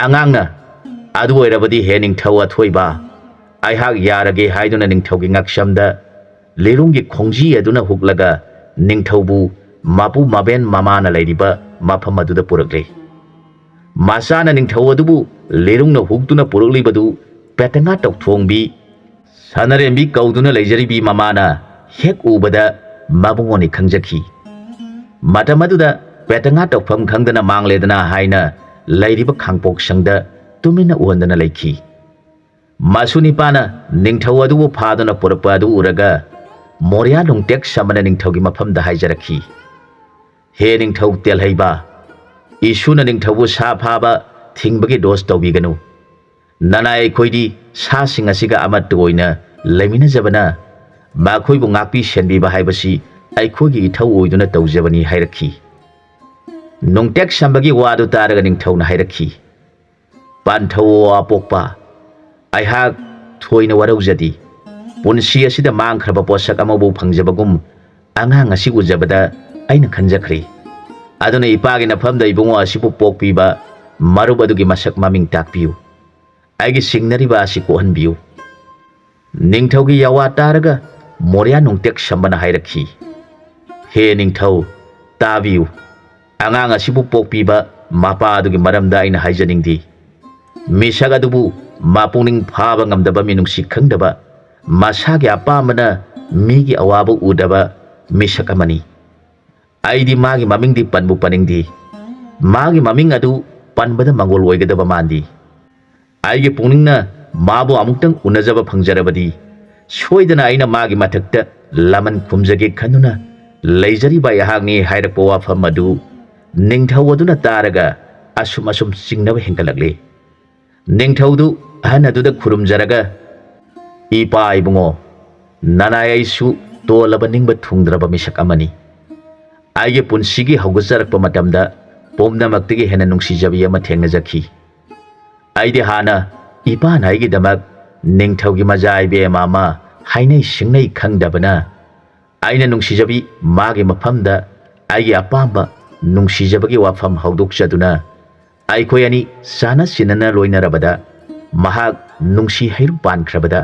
ꯑꯉꯥꯡꯅ, "ꯑꯗꯨ ꯑꯣꯏꯔꯕꯗꯤ ꯍꯦ ꯅꯤꯡꯊꯧ ꯑꯊꯣꯏꯕ, ꯑꯩꯍꯥꯛ ꯌꯥꯔꯒꯦ" ꯍꯥꯏꯗꯨꯅ ꯅꯤꯡꯊꯧꯒꯤ ꯉꯛꯁꯝꯗ ꯂꯤꯔꯨꯡꯒꯤ ꯈꯣꯡꯖꯤ ꯑꯗꯨꯅ ꯍꯨꯛꯂꯒ ꯅꯤꯡꯊꯧꯕꯨ ꯃꯄꯨ ꯃꯕꯦꯟ ꯃꯃꯥꯅ ꯂꯩꯔꯤꯕ ꯃꯐꯝ ꯑꯗꯨꯗ ꯄꯨꯔꯛꯂꯦ꯫ ꯃꯆꯥꯅ ꯅꯤꯡꯊꯧ ꯑꯗꯨꯕꯨ ꯂꯤꯔꯨꯡꯅ ꯍꯨꯛꯇꯨꯅ ꯄꯨꯔꯛꯂꯤꯕꯗꯨ ꯄꯦꯇꯉꯥ ꯇꯧꯊꯣꯡꯕꯤ ꯁꯅꯔꯦꯝꯕꯤ ꯀꯧꯗꯨꯅ ꯂꯩꯖꯔꯤꯕꯤ ꯃꯃꯥꯅ ꯍꯦꯛ ꯎꯕꯗ ꯃꯕꯨꯡꯉꯣꯅꯤ ꯈꯪꯖꯈꯤ꯫ ꯃꯇꯝ ꯑꯗꯨꯗ ꯄꯦꯇꯉꯥ ꯇꯧꯐꯝ ꯈꯪꯗꯅ ꯃꯥꯡꯂꯦꯗꯅ ꯍꯥꯏꯅ ꯂꯩꯔꯤꯕ ꯈꯥꯡꯄꯣꯛꯁꯪꯗ ꯇꯨꯃꯤꯟꯅ ꯎꯍꯟꯗꯅ ꯂꯩꯈꯤ꯫ ꯃꯁꯨ ꯅꯤꯄꯥꯅ ꯅꯤꯡꯊꯧ ꯑꯗꯨꯕꯨ ꯐꯥꯗꯨꯅ ꯄꯨꯔꯛꯄ ꯑꯗꯨ ꯎꯔꯒ ꯃꯣꯔꯤꯌꯥ ꯅꯨꯡꯇꯦꯛ ꯁꯝꯕꯅ ꯅꯤꯡꯊꯧꯒꯤ ꯃꯐꯝꯗ ꯍꯥꯏꯖꯔꯛꯈꯤ, "ꯍꯦ ꯅꯤꯡꯊꯧ ꯇꯦꯜꯍꯩꯕ, ꯏꯁꯨꯅ ꯅꯤꯡꯊꯧꯕꯨ ꯁꯥ ꯐꯥꯕ ꯊꯤꯡꯕꯒꯤ ꯗꯣꯁ ꯇꯧꯕꯤꯒꯅꯨ꯫ ꯅꯅꯥꯏ ꯑꯩꯈꯣꯏꯗꯤ ꯁꯥꯁꯤꯡ ꯑꯁꯤꯒ ꯑꯃꯠꯇ ꯑꯣꯏꯅ ꯂꯩꯃꯤꯟꯅꯖꯕꯅ ꯃꯈꯣꯏꯕꯨ ꯉꯥꯛꯄꯤ ꯁꯦꯟꯕꯤꯕ ꯍꯥꯏꯕꯁꯤ ꯑꯩꯈꯣꯏꯒꯤ ꯏꯊꯧ ꯑꯣꯏꯗꯨꯅ ꯇꯧꯖꯕꯅꯤ" ꯍꯥꯏꯔꯛꯈꯤ꯫ ꯅꯨꯡꯇꯦꯛ ꯁꯝꯕꯒꯤ ꯋꯥꯗꯨ ꯇꯥꯔꯒ ꯅꯤꯡꯊꯧꯅ ꯍꯥꯏꯔꯛꯈꯤ, "ꯄꯥꯟꯊꯧꯑꯣ ꯑꯄꯣꯛꯄ, ꯑꯩꯍꯥꯛ ꯊꯣꯏꯅ ꯋꯥꯔꯧꯖꯗꯦ꯫ ꯄꯨꯟꯁꯤ ꯑꯁꯤꯗ ꯃꯥꯡꯈ꯭ꯔꯕ ꯄꯣꯠꯁꯛ ꯑꯃꯕꯨ ꯐꯪꯖꯕꯒꯨꯝ ꯑꯉꯥꯡ ꯑꯁꯤ ꯎꯖꯕꯗ ꯑꯩꯅ ꯈꯟꯖꯈ꯭ꯔꯦ꯫ ꯑꯗꯨꯅ ꯏꯄꯥꯒꯤ ꯅꯐꯝꯗ ꯏꯕꯨꯡꯉꯣ ꯑꯁꯤꯕꯨ ꯄꯣꯛꯄꯤꯕ ꯃꯔꯨꯞ ꯑꯗꯨꯒꯤ ꯃꯁꯛ ꯃꯃꯤꯡ ꯇꯥꯛꯄꯤꯌꯨ꯫ ꯑꯩꯒꯤ ꯁꯤꯡꯅꯔꯤꯕ ꯑꯁꯤ ꯀꯣꯛꯍꯟꯕꯤꯌꯨ꯫" ꯅꯤꯡꯊꯧꯒꯤ ꯌꯥꯋꯥ ꯇꯥꯔꯒ ꯃꯣꯔꯤꯌꯥ ꯅꯨꯡꯇꯦꯛ ꯁꯝꯕꯅ ꯍꯥꯏꯔꯛꯈꯤ, "ꯍꯦ ꯅꯤꯡꯊꯧ, ꯇꯥꯕꯤꯌꯨ꯫ ꯑꯉꯥꯡ ꯑꯁꯤꯕꯨ ꯄꯣꯛꯄꯤꯕ ꯃꯄꯥ ꯑꯗꯨꯒꯤ ꯃꯔꯝꯗ ꯑꯩꯅ ꯍꯥꯏꯖꯅꯤꯡꯗꯦ꯫ ꯃꯤꯁꯛ ꯑꯗꯨꯕꯨ ꯃꯄꯨꯛꯅꯤꯡ ꯐꯥꯕ ꯉꯝꯗꯕ, ꯃꯤꯅꯨꯡꯁꯤ ꯈꯪꯗꯕ, ꯃꯁꯥꯒꯤ ꯑꯄꯥꯝꯕꯅ ꯃꯤꯒꯤ ꯑꯋꯥꯕ ꯎꯗꯕ ꯃꯤꯁꯛ ꯑꯃꯅꯤ꯫ ꯑꯩꯗꯤ ꯃꯥꯒꯤ ꯃꯃꯤꯡꯗꯤ ꯄꯟꯕꯨ ꯄꯟꯅꯤꯡꯗꯦ꯫ ꯃꯥꯒꯤ ꯃꯃꯤꯡ ꯑꯗꯨ ꯄꯟꯕꯗ ꯃꯪꯒꯣꯜ ꯑꯣꯏꯒꯗꯕ ꯃꯥꯟꯗꯦ꯫ ꯑꯩꯒꯤ ꯄꯨꯛꯅꯤꯡꯅ ꯃꯥꯕꯨ ꯑꯃꯨꯛꯇꯪ ꯎꯅꯖꯕ ꯐꯪꯖꯔꯕꯗꯤ ꯁꯣꯏꯗꯅ ꯑꯩꯅ ꯃꯥꯒꯤ ꯃꯊꯛꯇ ꯂꯃꯟ ꯈꯨꯝꯖꯒꯦ ꯈꯟꯗꯨꯅ ꯂꯩꯖꯔꯤꯕ ꯑꯩꯍꯥꯛꯅꯤ" ꯍꯥꯏꯔꯛꯄ ꯋꯥꯐꯝ ꯑꯗꯨ ꯅꯤꯡꯊꯧ ꯑꯗꯨꯅ ꯇꯥꯔꯒ ꯑꯁꯨꯝ ꯑꯁꯨꯝ ꯆꯤꯡꯅꯕ ꯍꯦꯟꯒꯠꯂꯛꯂꯦ꯫ ꯅꯤꯡꯊꯧꯗꯨ ꯑꯍꯟ ꯑꯗꯨꯗ ꯈꯨꯔꯨꯝꯖꯔꯒ, "ꯏꯄꯥ ꯏꯕꯨꯡꯉꯣ, ꯅꯅꯥꯏ ꯑꯩꯁꯨ ꯇꯣꯜꯂꯕ ꯅꯤꯡꯕ ꯊꯨꯡꯗ꯭ꯔꯕ ꯃꯤꯁꯛ ꯑꯃꯅꯤ꯫ ꯑꯩꯒꯤ ꯄꯨꯟꯁꯤꯒꯤ ꯍꯧꯒꯠꯆꯔꯛꯄ ꯃꯇꯝꯗ ꯄꯨꯝꯅꯃꯛꯇꯒꯤ ꯍꯦꯟꯅ ꯅꯨꯡꯁꯤꯖꯕꯤ ꯑꯃ ꯊꯦꯡꯅꯖꯈꯤ꯫ ꯑꯩꯗꯤ ꯍꯥꯟꯅ ꯏꯄꯥꯅ ꯑꯩꯒꯤꯗꯃꯛ ꯅꯤꯡꯊꯧꯒꯤ ꯃꯖꯥ ꯏꯕꯦꯝꯃ ꯑꯃ ꯍꯥꯏꯅꯩ ꯁꯤꯡꯅꯩ ꯈꯪꯗꯕꯅ ꯑꯩꯅ ꯅꯨꯡꯁꯤꯖꯕꯤ ꯃꯥꯒꯤ ꯃꯐꯝꯗ ꯑꯩꯒꯤ ꯑꯄꯥꯝꯕ ꯅꯨꯡꯁꯤꯖꯕꯒꯤ ꯋꯥꯐꯝ ꯍꯧꯗꯣꯛꯆꯗꯨꯅ ꯑꯩꯈꯣꯏ ꯑꯅꯤ ꯆꯥꯅ ꯁꯤꯟꯅꯅ ꯂꯣꯏꯅꯔꯕꯗ ꯃꯍꯥꯛ ꯅꯨꯡꯁꯤ ꯍꯩꯔꯨꯛ ꯄꯥꯟꯈ꯭ꯔꯕꯗ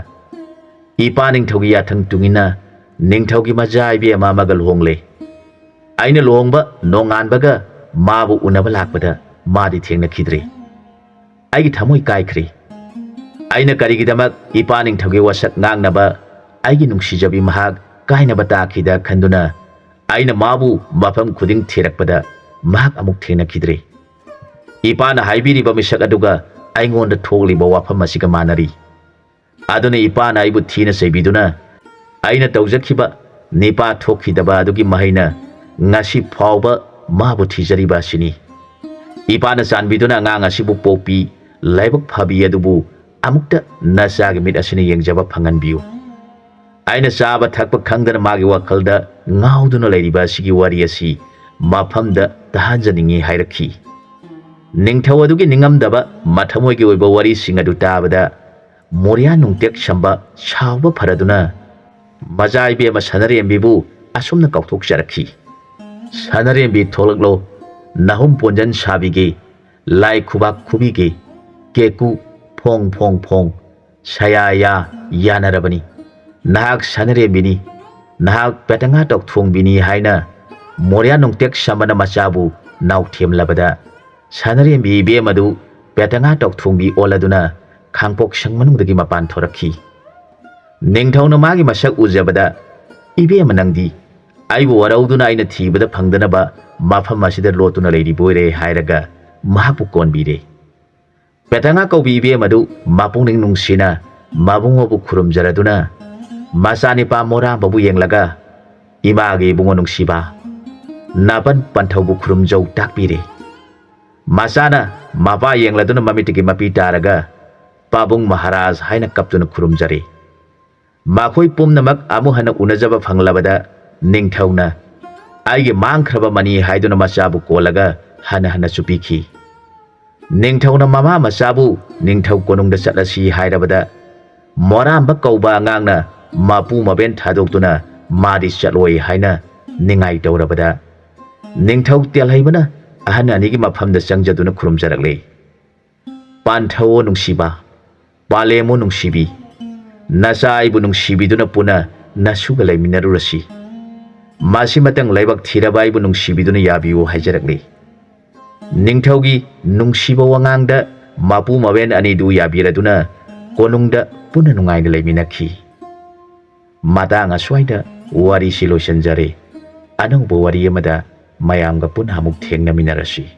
ꯏꯄꯥ ꯅꯤꯡꯊꯧꯒꯤ ꯌꯥꯊꯪ ꯇꯨꯡꯏꯟꯅ ꯅꯤꯡꯊꯧꯒꯤ ꯃꯆꯥ ꯏꯕꯦꯝꯃ ꯑꯃꯒ ꯂꯨꯍꯣꯡꯂꯦ꯫ ꯑꯩꯅ ꯂꯨꯍꯣꯡꯕ ꯅꯣꯡꯉꯥꯟꯕꯒ ꯃꯥꯕꯨ ꯎꯅꯕ ꯂꯥꯛꯄꯗ ꯃꯥꯗꯤ ꯊꯦꯡꯅꯈꯤꯗ꯭ꯔꯦ꯫ ꯑꯩꯒꯤ ꯊꯃꯣꯏ ꯀꯥꯏꯈ꯭ꯔꯦ꯫ ꯑꯩꯅ ꯀꯔꯤꯒꯤꯗꯃꯛ ꯏꯄꯥ ꯅꯤꯡꯊꯧꯒꯤ ꯋꯥꯁꯛ ꯉꯥꯡꯅꯕ ꯑꯩꯒꯤ ꯅꯨꯡꯁꯤꯖꯕꯤ ꯃꯍꯥꯛ ꯀꯥꯏꯅꯕ ꯇꯥꯈꯤꯗ ꯈꯟꯗꯨꯅ ꯑꯩꯅ ꯃꯥꯕꯨ ꯃꯐꯝ ꯈꯨꯗꯤꯡ ꯊꯤꯔꯛꯄꯗ ꯃꯍꯥꯛ ꯑꯃꯨꯛ ꯊꯦꯡꯅꯈꯤꯗ꯭ꯔꯦ꯫ ꯏꯄꯥꯅ ꯍꯥꯏꯕꯤꯔꯤꯕ ꯃꯤꯁꯛ ꯑꯗꯨꯒ ꯑꯩꯉꯣꯟꯗ ꯊꯣꯛꯂꯤꯕ ꯋꯥꯐꯝ ꯑꯁꯤꯒ ꯃꯥꯟꯅꯔꯤ꯫ ꯑꯗꯨꯅ ꯏꯄꯥꯅ ꯑꯩꯕꯨ ꯊꯤꯅ ꯆꯩꯕꯤꯗꯨꯅ ꯑꯩꯅ ꯇꯧꯖꯈꯤꯕ ꯅꯤꯄꯥ ꯊꯣꯛꯈꯤꯗꯕ ꯑꯗꯨꯒꯤ ꯃꯍꯩꯅ ꯉꯁꯤ ꯐꯥꯎꯕ ꯃꯥꯕꯨ ꯊꯤꯖꯔꯤꯕ ꯑꯁꯤꯅꯤ꯫ ꯏꯄꯥꯅ ꯆꯥꯟꯕꯤꯗꯨꯅ ꯑꯉꯥꯡ ꯑꯁꯤꯕꯨ ꯄꯣꯛꯄꯤ ꯂꯥꯏꯕꯛ ꯐꯕꯤ ꯑꯗꯨꯕꯨ ꯑꯃꯨꯛꯇ ꯅꯆꯥꯒꯤ ꯃꯤꯠ ꯑꯁꯤꯅ ꯌꯦꯡꯖꯕ ꯐꯪꯍꯟꯕꯤꯌꯨ꯫ ꯑꯩꯅ ꯆꯥꯕ ꯊꯛꯄ ꯈꯪꯗꯅ ꯃꯥꯒꯤ ꯋꯥꯈꯜꯗ ꯉꯥꯎꯗꯨꯅ ꯂꯩꯔꯤꯕ ꯑꯁꯤꯒꯤ ꯋꯥꯔꯤ ꯑꯁꯤ ꯃꯐꯝꯗ ꯇꯥꯍꯟꯖꯅꯤꯡꯏ ꯍꯥꯏꯔꯛꯈꯤ꯫ ꯅꯤꯡꯊꯧ ꯑꯗꯨꯒꯤ ꯅꯤꯡꯉꯝꯗꯕ ꯃꯊꯃꯣꯏꯒꯤ ꯑꯣꯏꯕ ꯋꯥꯔꯤꯁꯤꯡ ꯑꯗꯨ ꯇꯥꯕꯗ ꯃꯣꯔꯤꯌꯥ ꯅꯨꯡꯇꯦꯛ ꯁꯝꯕ ꯁꯥꯎꯕ ꯐꯔꯗꯨꯅ ꯃꯆꯥ ꯏꯕꯦꯝꯃ ꯁꯅꯔꯦꯝꯕꯤꯕꯨ ꯑꯁꯨꯝꯅ ꯀꯧꯊꯣꯛꯆꯔꯛꯈꯤ꯫ ꯁꯅꯔꯦꯝꯕꯤ ꯊꯣꯛꯂꯛꯂꯣ, ꯅꯍꯨꯝ ꯄꯣꯟꯖꯟ ꯁꯥꯕꯤꯒꯦ, ꯂꯥꯏ ꯈꯨꯕꯥꯛ ꯈꯨꯕꯤꯒꯦ, ꯀꯦꯀꯨ ꯐꯣꯡ ꯐꯣꯡ ꯐꯣꯡ, ꯁꯌꯥ ꯌꯥ ꯌꯥꯅꯔꯕꯅꯤ꯫ ꯅꯍꯥꯛ ꯁꯅꯔꯦꯝꯕꯤꯅꯤ, ꯅꯍꯥꯛ ꯄꯦꯇꯉꯥ ꯇꯧꯊꯣꯡꯕꯤꯅꯤ ꯍꯥꯏꯅ ꯃꯣꯔꯤꯌꯥ ꯅꯨꯡꯇꯦꯛ ꯁꯝꯕꯅ ꯃꯆꯥꯕꯨ ꯅꯥꯎꯊꯦꯝꯂꯕꯗ ꯁꯅꯔꯦꯝꯕꯤ ꯏꯕꯦꯝ ꯑꯗꯨ ꯄꯦꯇꯉꯥ ꯇꯧꯊꯣꯡꯕꯤ ꯑꯣꯜꯂꯗꯨꯅ ꯈꯥꯡꯄꯣꯛꯁꯪ ꯃꯅꯨꯡꯗꯒꯤ ꯃꯄꯥꯟ ꯊꯣꯔꯛꯈꯤ꯫ ꯅꯤꯡꯊꯧꯅ ꯃꯥꯒꯤ ꯃꯁꯛ ꯎꯖꯕꯗ, "ꯏꯕꯦꯝꯃ ꯅꯪꯗꯤ ꯑꯩꯕꯨ ꯋꯥꯔꯧꯗꯨꯅ ꯑꯩꯅ ꯊꯤꯕꯗ ꯐꯪꯗꯅꯕ ꯃꯐꯝ ꯑꯁꯤꯗ ꯂꯣꯠꯇꯨꯅ ꯂꯩꯔꯤꯕꯣꯏꯔꯦ" ꯍꯥꯏꯔꯒ ꯃꯍꯥꯛꯄꯨ ꯀꯣꯟꯕꯤꯔꯦ꯫ ꯄꯦꯇꯉꯥ ꯀꯧꯕꯤ ꯏꯕꯦꯝ ꯑꯗꯨ ꯃꯄꯨꯛꯅꯤꯡ ꯅꯨꯡꯁꯤꯅ ꯃꯕꯨꯡꯉꯣꯕꯨ ꯈꯨꯔꯨꯝꯖꯔꯗꯨꯅ ꯃꯆꯥꯅꯤꯄꯥ ꯃꯣꯔꯥꯝꯕꯕꯨ ꯌꯦꯡꯂꯒ, "ꯏꯃꯥꯒꯤ ꯏꯕꯨꯡꯉꯣ ꯅꯨꯡꯁꯤꯕ, ꯅꯥꯄꯟ ꯄꯟꯊꯧꯕꯨ ꯈꯨꯔꯨꯝꯖꯧ" ꯇꯥꯛꯄꯤꯔꯦ꯫ ꯃꯆꯥꯅ ꯃꯄꯥ ꯌꯦꯡꯂꯗꯨꯅ ꯃꯃꯤꯠꯇꯒꯤ ꯃꯄꯤ ꯇꯥꯔꯒ "ꯄꯥꯕꯨꯡ ꯃꯍꯥꯔꯥꯖ" ꯍꯥꯏꯅ ꯀꯞꯇꯨꯅ ꯈꯨꯔꯨꯝꯖꯔꯦ꯫ ꯃꯈꯣꯏ ꯄꯨꯝꯅꯃꯛ ꯑꯃꯨꯛ ꯍꯟꯅ ꯎꯅꯖꯕ ꯐꯪꯂꯕꯗ ꯅꯤꯡꯊꯧꯅ "ꯑꯩꯒꯤ ꯃꯥꯡꯈ꯭ꯔꯕ ꯃꯅꯤ" ꯍꯥꯏꯗꯨꯅ ꯃꯆꯥꯕꯨ ꯀꯣꯜꯂꯒ ꯍꯟꯅ ꯍꯟꯅꯁꯨ ꯄꯤꯈꯤ꯫ ꯅꯤꯡꯊꯧꯅ ꯃꯃꯥ ꯃꯆꯥꯕꯨ ꯅꯤꯡꯊꯧ ꯀꯣꯅꯨꯡꯗ ꯆꯠꯂꯁꯤ ꯍꯥꯏꯔꯕꯗ ꯃꯣꯔꯥꯝꯕ ꯀꯧꯕ ꯑꯉꯥꯡꯅ ꯃꯄꯨ ꯃꯕꯦꯟ ꯊꯥꯗꯣꯛꯇꯨꯅ ꯃꯥꯗꯤ ꯆꯠꯂꯣꯏ ꯍꯥꯏꯅ ꯅꯤꯡꯉꯥꯏ ꯇꯧꯔꯕꯗ ꯅꯤꯡꯊꯧ ꯇꯦꯜꯍꯩꯕꯅ ꯑꯍꯟ ꯑꯅꯤꯒꯤ ꯃꯐꯝꯗ ꯆꯪꯖꯗꯨꯅ ꯈꯨꯔꯨꯝꯖꯔꯛꯂꯦ꯫ "ꯄꯥꯟꯊꯧꯑꯣ ꯅꯨꯡꯁꯤꯕ, ꯄꯥꯂꯦꯝꯑꯣ ꯅꯨꯡꯁꯤꯕꯤ, ꯅꯆꯥ ꯑꯩꯕꯨ ꯅꯨꯡꯁꯤꯕꯤꯗꯨꯅ ꯄꯨꯟꯅ ꯅꯁꯨꯒ ꯂꯩꯃꯤꯟꯅꯔꯨꯔꯁꯤ꯫ ꯃꯁꯤꯃꯇꯪ ꯂꯥꯏꯕꯛ ꯊꯤꯔꯕ ꯑꯩꯕꯨ ꯅꯨꯡꯁꯤꯕꯤꯗꯨꯅ ꯌꯥꯕꯤꯌꯨ" ꯍꯥꯏꯖꯔꯛꯂꯤ꯫ ꯅꯤꯡꯊꯧꯒꯤ ꯅꯨꯡꯁꯤꯕ ꯋꯥꯉꯥꯡꯗ ꯃꯄꯨ ꯃꯕꯦꯟ ꯑꯅꯤꯗꯨ ꯌꯥꯕꯤꯔꯗꯨꯅ ꯀꯣꯅꯨꯡꯗ ꯄꯨꯟꯅ ꯅꯨꯡꯉꯥꯏꯅ ꯂꯩꯃꯤꯟꯅꯈꯤ꯫ ꯃꯇꯥꯡ ꯑꯁ꯭ꯋꯥꯏꯗ ꯋꯥꯔꯤꯁꯤ ꯂꯣꯏꯁꯤꯟꯖꯔꯦ꯫ ꯑꯅꯧꯕ ꯋꯥꯔꯤ ꯑꯃꯗ ꯃꯌꯥꯝꯒ ꯄꯨꯟꯅ ꯑꯃꯨꯛ ꯊꯦꯡꯅꯃꯤꯟꯅꯔꯁꯤ꯫